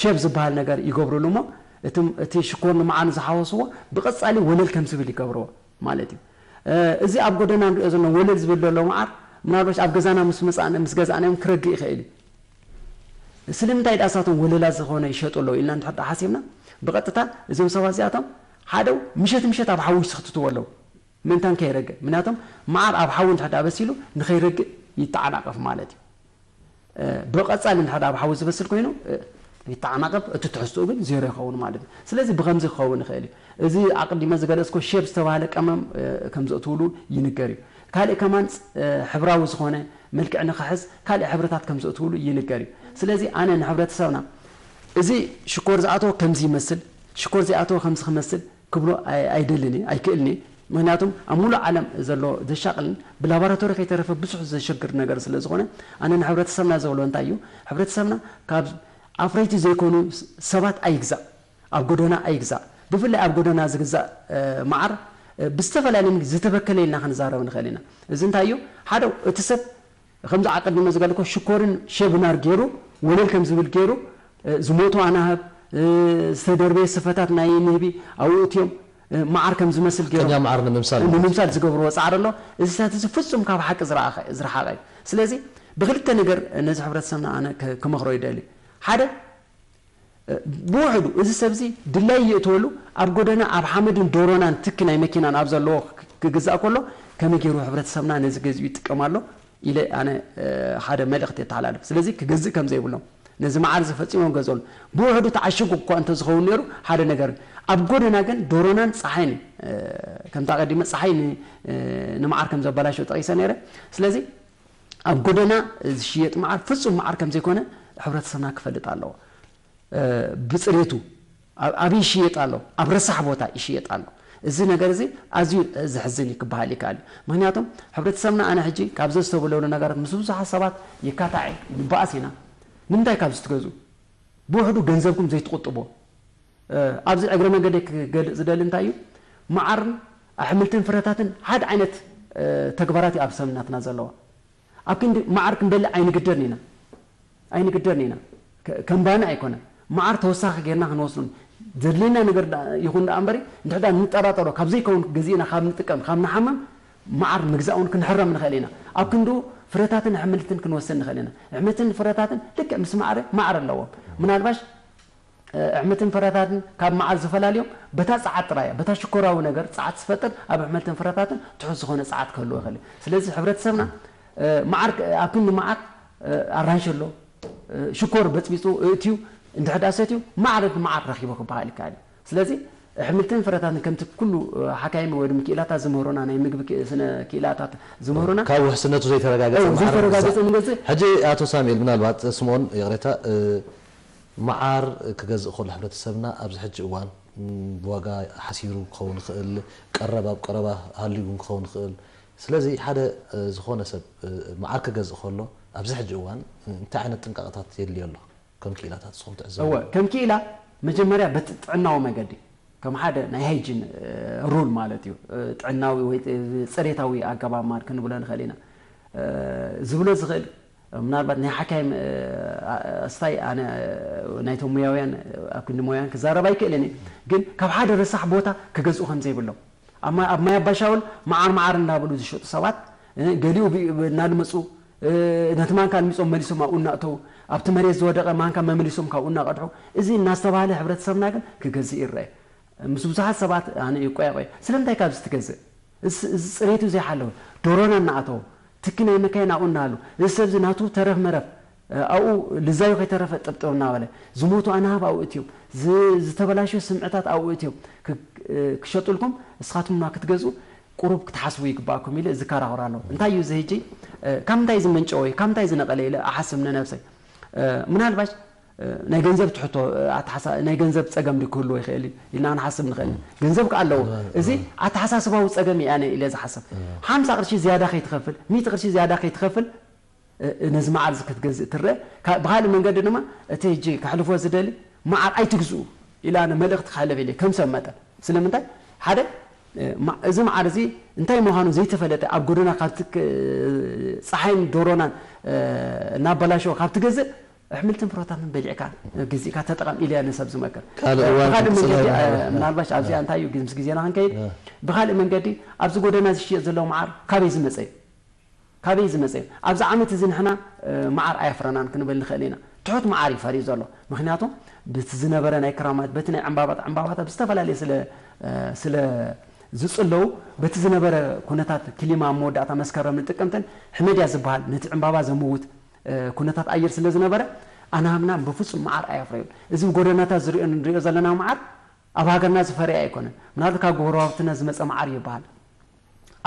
ሸብ ዝበሃል ነገር ይገብሩሉ እሞ እቲ ሽኮር ንመዓር ዝሓወስዎ ብቐፃሊ ወለል ከም ዝብል ይገብርዎ ማለት እዩ። እዚ ኣብ ጎደና ንሪኦ ዘለና ወለል ዝብል ዘሎ መዓር ምናልባሽ ኣብ ገዛና ምስ መፃእና ምስ ገዛእናዮም ክረግእ ይኽእል እዩ። ስለምንታይ ደኣ እሳቶም ወለላ ዝኾነ ይሸጡ ኣለዉ ኢልና እንድሕር ደኣ ሓሲብና፣ ብቐጥታ እዞም ሰባት እዚኣቶም ሓደው ምሸት ምሸት ኣብ ሓዊ ዝኽትትዎ ኣለዉ። ምእንታን ከይረግእ። ምክንያቱም መዓር ኣብ ሓዊ እንድሕር ደኣ በሲሉ ንኸይረግእ ይተዓናቐፍ ማለት እዩ። እ፣ ብቐጻሊ እንድሕር ደኣ ኣብ ሓዊ ዝበስል ኮይኑ፣ እ፣ ይተዓናቐፍ፣ እቲ ትሕዝትኡ ግን ዜሮ ይኸውን ማለት እዩ። ስለዚ ብኸምዚ ክኸውን ይኽእል እዩ። እዚ ኣቐዲመ ዝገለጽኩ ሼብ ዝተባህለ ቀመም፣ እ፣ ከም ዘእትውሉ ይንገር እዩ። ካልእ ከማን፣ እ፣ ሕብራዊ ዝኾነ መልክዕ ንኽሕዝ ካልእ ሕብርታት ከም ዘእትውሉ ይንገር እዩ። ስለዚ ኣነ ንሕብረተሰብና እዚ ሽኮር ዝኣተወ ከምዚ ይመስል፣ ሽኮር ዘይኣተወ ከምዚ ክመስል ክብሎ ኣይ-፣ ኣይደልን እየ፣ ኣይክእልን እየ። ምክንያቱም ኣብ ሙሉእ ዓለም ዘሎ ዘሻቕልን ብላቦራቶሪ ከይተረፈ ብዙሕ ዘሸግር ነገር ስለ ዝኾነ፣ ኣነ ንሕብረተሰብና ዘብሎ እንታይ እዩ? ሕብረተሰብና ካብ ኣፍረይቲ ዘይኮኑ ስ-፣ ሰባት ኣይግዛእ፣ ኣብ ጎደና ኣይግዛእ። ብፍላይ ኣብ ጎደና ዝግዛእ፣ እ፣ መዓር፣ እ፣ ብዝተፈላለየ መንገዲ ዝተበከለ ኢልና ክንዛረብ ንኽእል ኢና። እዚ እንታይ እዩ? ሓደ፣ እቲ ሰብ ከምዚ ኣቐዲመ ዝገለኮ ሽኮርን ሸብናር ገይሩ፣ ወለል ከም ዝብል ገይሩ፣ እ፣ ዝሞቱ ኣናህብ፣ እ፣ ዝተደርበየ ስፈታት ናይ ንህቢ ኣብኡ እትዮም፣ እ፣ መዓር ከም ዝመስል ገይሮም ሓቀኛ መዓር ንምምሳል ማለት እዩ። ንምምሳል ዝገብርዎ ጻዕሪ ኣሎ። እዚ ስታት እዚ ፍጹም ካብ ሓቂ ዝረኣኸ-፣ ዝረሓቐ እዩ። ስለዚ ብክልተ ነገር ነዚ ሕብረተሰብና ኣነ ከ-፣ ክመኽሮ ይደሊ። ሓደ፣ እ፣ ብውሕዱ እዚ ሰብዚ ድላይ ይእተወሉ፣ ኣብ ጎደና ኣብ ሓመድን ዶሮናን ትኪ ናይ መኪናን ኣብ ዘለዎ ክ-፣ ክግዛእ ከሎ ከመይ ገይሩ ሕብረተሰብና ነዚ ገዚኡ ይጥቀም ኣሎ ኢለ ኣነ፣ እ፣ ሓደ መልእኽቲ የተሓላልፍ። ስለዚ ክገዝእ ከም ዘይብሎም፣ ነዚ መዓር እዚ ፈጺሞም ገዝኦሉ። ብውሕዱ ተዓሽጉ እኳ እንተዝኸውን ነይሩ ሓደ ነገር፣ ኣብ ጎደና ግን ዶሮናን ጸሓይን፣ እ፣ ከምታ ቀዲመ ጸሓይ ን-፣ እ፣ ንመዓር ከም ዘበላሸው ጠቒሰ ነይረ። ስለዚ ኣብ ጎደና ዝሽየጥ መዓር ፍጹም መዓር ከም ዘይኮነ ሕብረተሰብና ክፈልጥ ኣለዎ። እ፣ ብጽሬቱ ኣብ፣ ኣበይ ይሽየጥ ኣሎ? ኣብ ረሳሕ ቦታ ይሽየጥ ኣሎ። እዚ ነገር እዚ ኣዝዩ ዘሕዝን እዩ ክበሃል ይከኣል እዩ። ምክንያቱም ሕብረተሰብና ኣነ ሕጂ ካብ ዘስተብህለሉ ነገራት ምስ ብዙሓት ሰባት ይካታዕ ይበኣስ ኢና። ንምንታይ ካብዚ ትገዝኡ? ብውሕዱ ገንዘብኩም ዘይትቑጥቦ። እ፣ ኣብዚ እግረ መንገደይ ክገልጽ ዝደሊ እንታይ እዩ? መዓርን ኣሕምልትን ፍረታትን ሓደ ዓይነት፣ እ፣ ተግባራት እዩ ኣብ ሰብነትና ዘለዋ። ኣብ ክንዲ መዓር ክንበልዕ ኣይንግደድን ኢና። ኣይንግደድን ኢና። ከ-፣ ከም ባኒ ኣይኮነን። መዓር ተወሳኺ ጌርና ክንወስዶን ዘድልየና ነገር ደኣ ይኹን ደኣ እምበሪ፣ እንድሕር ደኣ ንጠራጠሮ፣ ካብ ዘይከውን ገዚእና ካብ ንጥቀም፣ ካብ ንሓምም፣ መዓር ምግዛእ እውን ክንሕረም ንኽእል ኢና። ኣብ ክንድኡ ፍረታትን ኣሕምልትን ክንወስድ ንኽእል ኢና። ኣሕምልትን ፍረታትን ልክዕ ምስ መዓር፣ መዓር ኣለዎም። ምናልባሽ፣ እ፣ ኣሕምልትን ፍረታትን ካብ መዓር ዝፈላልዮም በታ ጸዓት ጥራይ እያ። በታ ሽኮራዊ ነገር ጸዓት ዝፈጥር ኣብ ኣሕምልትን ፍረታትን ትሑት ዝኾነ ጸዓት ክህልዎ ይኽእል እዩ። ስለዚ ሕብረተሰብና፣ እ፣ መዓር ክ-፣ ኣብ ክንዲ መዓር፣ እ፣ ኣራንሺ ኣሎ፣ እ፣ ሽኮር በጽቢጹ እእትዩ እንድሕር ደኣ ሰትዩ መዓር፣ መዓር ረኺቡ ክበሃል ይከኣል እዩ። ስለዚ ኣሕምልትን ፍረታትን ከምቲ ኩሉ፣ እ፣ ሓካይም ወይ ድማ ክኢላታት ዝምህሩና፣ ናይ ምግቢ ክ-፣ ስነ ክኢላታት ዝምህሩና ካብ ውሕስነቱ ዘይተረጋገጸ እ፣ መዓር ዘይተረጋገጸ ምግዛእ። ንገዝእ። ሕጂ ኣቶ ሳሙኤል፣ ምናልባት ስምኦን፣ ይቕሬታ፣ እ፣ መዓር ክገዝእ ከሎ ሕብረተሰብና ኣብዚ ሕጂ እዋን፣ ም፣ ብዋጋ ሓሲሩ ክኸውን ይኽእል፣ ቀረብ ኣብ ቀረባ ሃልዩ እውን ክኸውን ይኽእል። ስለዚ ሓደ፣ እ፣ ዝኾነ ሰብ፣ እ፣ መዓር ክገዝእ ከሎ ኣብዚ ሕጂ እዋን፣ እ፣ እንታይ ዓይነት ጥንቃቐታት የድልዮ ኣሎ? ከም ክኢላታት ንስኹም ትዕዘቡ? እወ፣ ከም ክኢላ መጀመርያ በቲ ጥዕናዊ መገዲ፣ ከም ሓደ ናይ ሃይጂን፣ እ፣ ሩል ማለት እዩ፣ እ፣ ጥዕናዊ ወይ ጥ-፣ ጽሬታዊ ኣገባብ ማለት ክንብሎ ንኽእል ኢና። እ፣ ዝብሎ ዝኽእል ምናልባት ናይ ሓካይም፣ እ፣ ኣ-፣ ኣስታይ ኣነ፣ እ፣ ናይቶም ሙያውያን፣ እ፣ ኣብ ክንዲ ሙያውያን ክዛረብ ኣይክእልን እየ። ግን ካብ ሓደ ረሳሕ ቦታ ክገዝኡ ከም ዘይብሎም። ኣብ ማ-፣ ኣብ ማይ ኣባሻውል መዓር መዓር እንዳበሉ ዝሸጡ ሰባት፣ እ፣ ገሊኡ ብ-፣ ብ-፣ እናልመጹ፣ እ፣ ነቲ ማንካ ኣልሚጾም መሊሶም ኣብኡ እናእተዉ፣ ኣብቲ መሬት ዝወደቐ ማንካ መመሊሶም ካብኡ እናቐድሑ፣ እዚ እናስተባህለ ሕብረተሰብና ግን ክገዝእ ይረአ። ምስ ብዙሓት ሰባት ኣነ ይቆያቆየ። ስለምንታይ ካብዚ ትገዝእ? እዚ፣ እዚ ጽሬቱ ዘይሓለወ፣ ዶሮና እናኣተወ፣ ትኪ ናይ መካይን ኣብኡ እናሃሉ፣ እዚ ሰብዚ ናቱ ተረፍ መረፍ፣ እ፣ ኣብኡ ልዛዩ ከይተረፈ ጥብጥብ እናበለ፣ ዝሞቱ ኣናህብ ኣብኡ እትዮም፣ ዝ-፣ ዝተበላሸዩ ስምዕታት ኣብኡ እትዮም፣ ክ-፣ እ፣ ክሸጡልኩም፣ እስኻትኩም ና ክትገዝኡ፣ ቁሩብ ክትሓስቡ ይግባኣኩም ኢለ ዝከራኸር ኣለኹ። እንታይ እዩ እዚ ሕጂ? እ፣ ካብ ምንታይ ዝመንጨወ እዩ? ካብ ምንታይ ዝነቐለ ኢለ እሓስብ ንነብሰይ። እ፣ ምናልባሽ፣ እ፣ ናይ ገንዘብ ትሕቶ፣ እ፣ ኣተሓሳ-፣ ናይ ገንዘብ ጸገም ድዩ ክህልዎ ይኽእል እዩ ኢልና ክንሓስብ ንኽእል። ገንዘብ ከኣ ኣለዎ። እዚ ኣተሓሳስባዊ ጸገም እዩ ኣነ ኢለ ዝሓስብ። ሓምሳ ቅርሺ ዝያዳ ከይትኸፍል፣ ሚእቲ ቅርሺ ዝያዳ ከይትኸፍል፣ እ፣ ነዚ መዓር እዚ ክትገዝእ ትረአ። ካ-፣ ብኻልእ መንገዲ ድማ እቲ ሕጂ ከሕልፎ ዝደሊ መዓር ኣይትግዝኡ ኢለ ኣነ መልእኽቲ ክሕልፍ ኢለ ከም ሰብ መጠን። ስለምንታይ? ሓደ፣ እ፣ ማ-፣ እዚ መዓር እዚ እንታይ ምዃኑ ዘይተፈለጠ ኣብ ጎደና ካብቲ ክ-፣ ጸሓይን ዶሮናን፣ እ፣ እናበላሸወ ካብ ትገዝእ ኣሕምልትን ፍረታትን በሊዕካ፣ ገዚእካ ተጠቐም ኢለ እየ ንሰብ ዝመክር። ካልእ እዋን ብኻልእ ክንቅጽል መንገዲ፣ ይኽእል። እ፣ ምናልባሽ ኣብዚኣ እንታይ እዩ፣ ምስ ግዜና ክንከይድ፣ እ። ብኻልእ መንገዲ ኣብዚ ጎደና ዝሽየጥ ዘሎ መዓር ካበይ ዝመጸ እዩ? ካበይ ዝመጸ እዩ? ኣብዚ ዓመት እዚ ንሕና፣ እ፣ መዓር ኣየፍረናን ክንብል ንኽእል ኢና። ትሑት መዓር እዩ ፈርዩ ዘሎ። ምክንያቱ ብቲ ዝነበረ ናይ ክራማት፣ በቲ ናይ ዕምባባት፣ ዕምባባታት ብዝተፈላለየ ስለ ስለ ዝጽለዉ፣ በቲ ዝነበረ ኩነታት ክሊማ ኣብ መወዳእታ መስከረምን ጥቅምትን ሕመድያ ዝበሃል ነቲ ዕምባባ ዘምውት ኩነታት ኣየር ስለ ዝነበረ፣ ኣናህምናም ብፍጹም መዓር ኣየፍረዩን። እዚ ብጎደናታት ዝሪኦ ንሪኦ ዘለና መዓር ኣብ ሃገርና ዝፈርያ ኣይኮነን። ምናልባት ካብ ጎረባብትና ዝመጸ መዓር ይበሃል።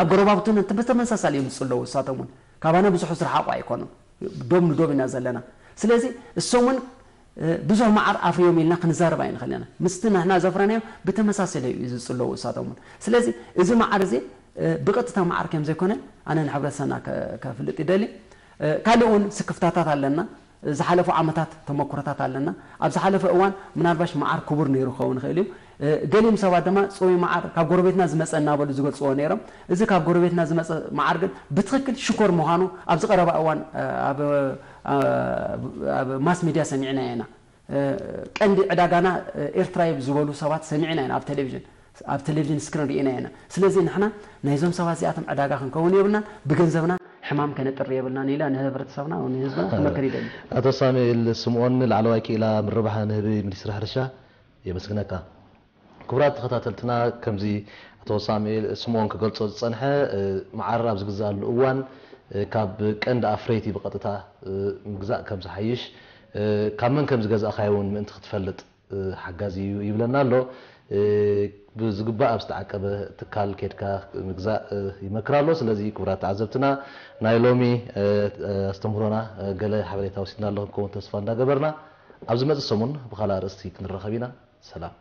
ኣብ ጎረባብትና ብተመሳሳሊ እዮም ዝጽለዉ። እሳቶም እውን ካባና ብዙሕ ዝረሓቑ ኣይኮኑን። ዶብ ንዶብ ኢና ዘለና። ስለዚ እሶም እውን ብዙሕ መዓር ኣፍርዮም ኢልና ክንዛረብ ኣይንኽእል ኢና። ምስቲ ንሕና ዘፍረናዮ ብተመሳሰለ እዩ ዝጽለዉ እሳቶም እውን። ስለዚ እዚ መዓር እዚ ብቐጥታ መዓር ከም ዘይኮነ ኣነ ንሕብረተሰብና ከፍልጥ ይደሊ። ካልእ እውን ስክፍታታት ኣለና። ዝሓለፉ ዓመታት ተመኩሮታት ኣለና። ኣብ ዝሓለፈ እዋን ምናልባሽ መዓር ክቡር ነይሩ ክኸውን ይኽእል እዩ። ገሊኦም ሰባት ድማ ጽሩይ መዓር ካብ ጎረቤትና ዝመጸ እናበሉ ዝገልጽዎ ነይሮም። እዚ ካብ ጎረቤትና ዝመጸ መዓር ግን ብትኽክል ሽኮር ምዃኑ ኣብዚ ቀረባ እዋን ኣብ ማስ ሚድያ ሰሚዕና ኢና። ቀንዲ ዕዳጋና ኤርትራ እዩ ዝበሉ ሰባት ሰሚዕና ኢና ኣብ ቴሌቪዥን ኣብ ቴሌቪዥን ስክሪን ርኢና ኢና። ስለዚ ንሕና ናይዞም ሰባት እዚኣቶም ዕዳጋ ክንከውን የብልናን። ብገንዘብና ሕማም ከነጥሪ የብልናን ኢለ ንህብረተሰብና ንህዝብና ክመክር ይደሊ። ኣቶ ሳሙኤል ስምኦን ላዕለዋይ ክኢላ ምርባሕ ንህቢ ሚኒስትሪ ሕርሻ የመስግነካ። ክቡራት ተኸታተልትና ከምዚ ኣቶ ሳሙኤል ስምኦን ክገልጾ ዝጸንሐ መዓር ኣብ ዝግዛኣሉ እዋን ካብ ቀንዲ ኣፍረይቲ ብቐጥታ ምግዛእ ከም ዝሓይሽ ካብ መን ከም ዝገዛእካዮ እውን ምእንቲ ክትፈልጥ ሓጋዚ እዩ ይብለና ኣሎ። ብዝግባእ ኣብ ዝተዓቀበ ትካል ኬድካ ምግዛእ ይመክር ኣሎ። ስለዚ ክቡራት ተዓዘብትና ናይ ሎሚ ኣስተምህሮና ገለ ሓበሬታ ወሲድና ኣሎ ክንከውን ተስፋ እንዳገበርና ኣብ ዝመጽእ ሰሙን ብኻልእ ኣርእስቲ ክንራኸብ ኢና። ሰላም።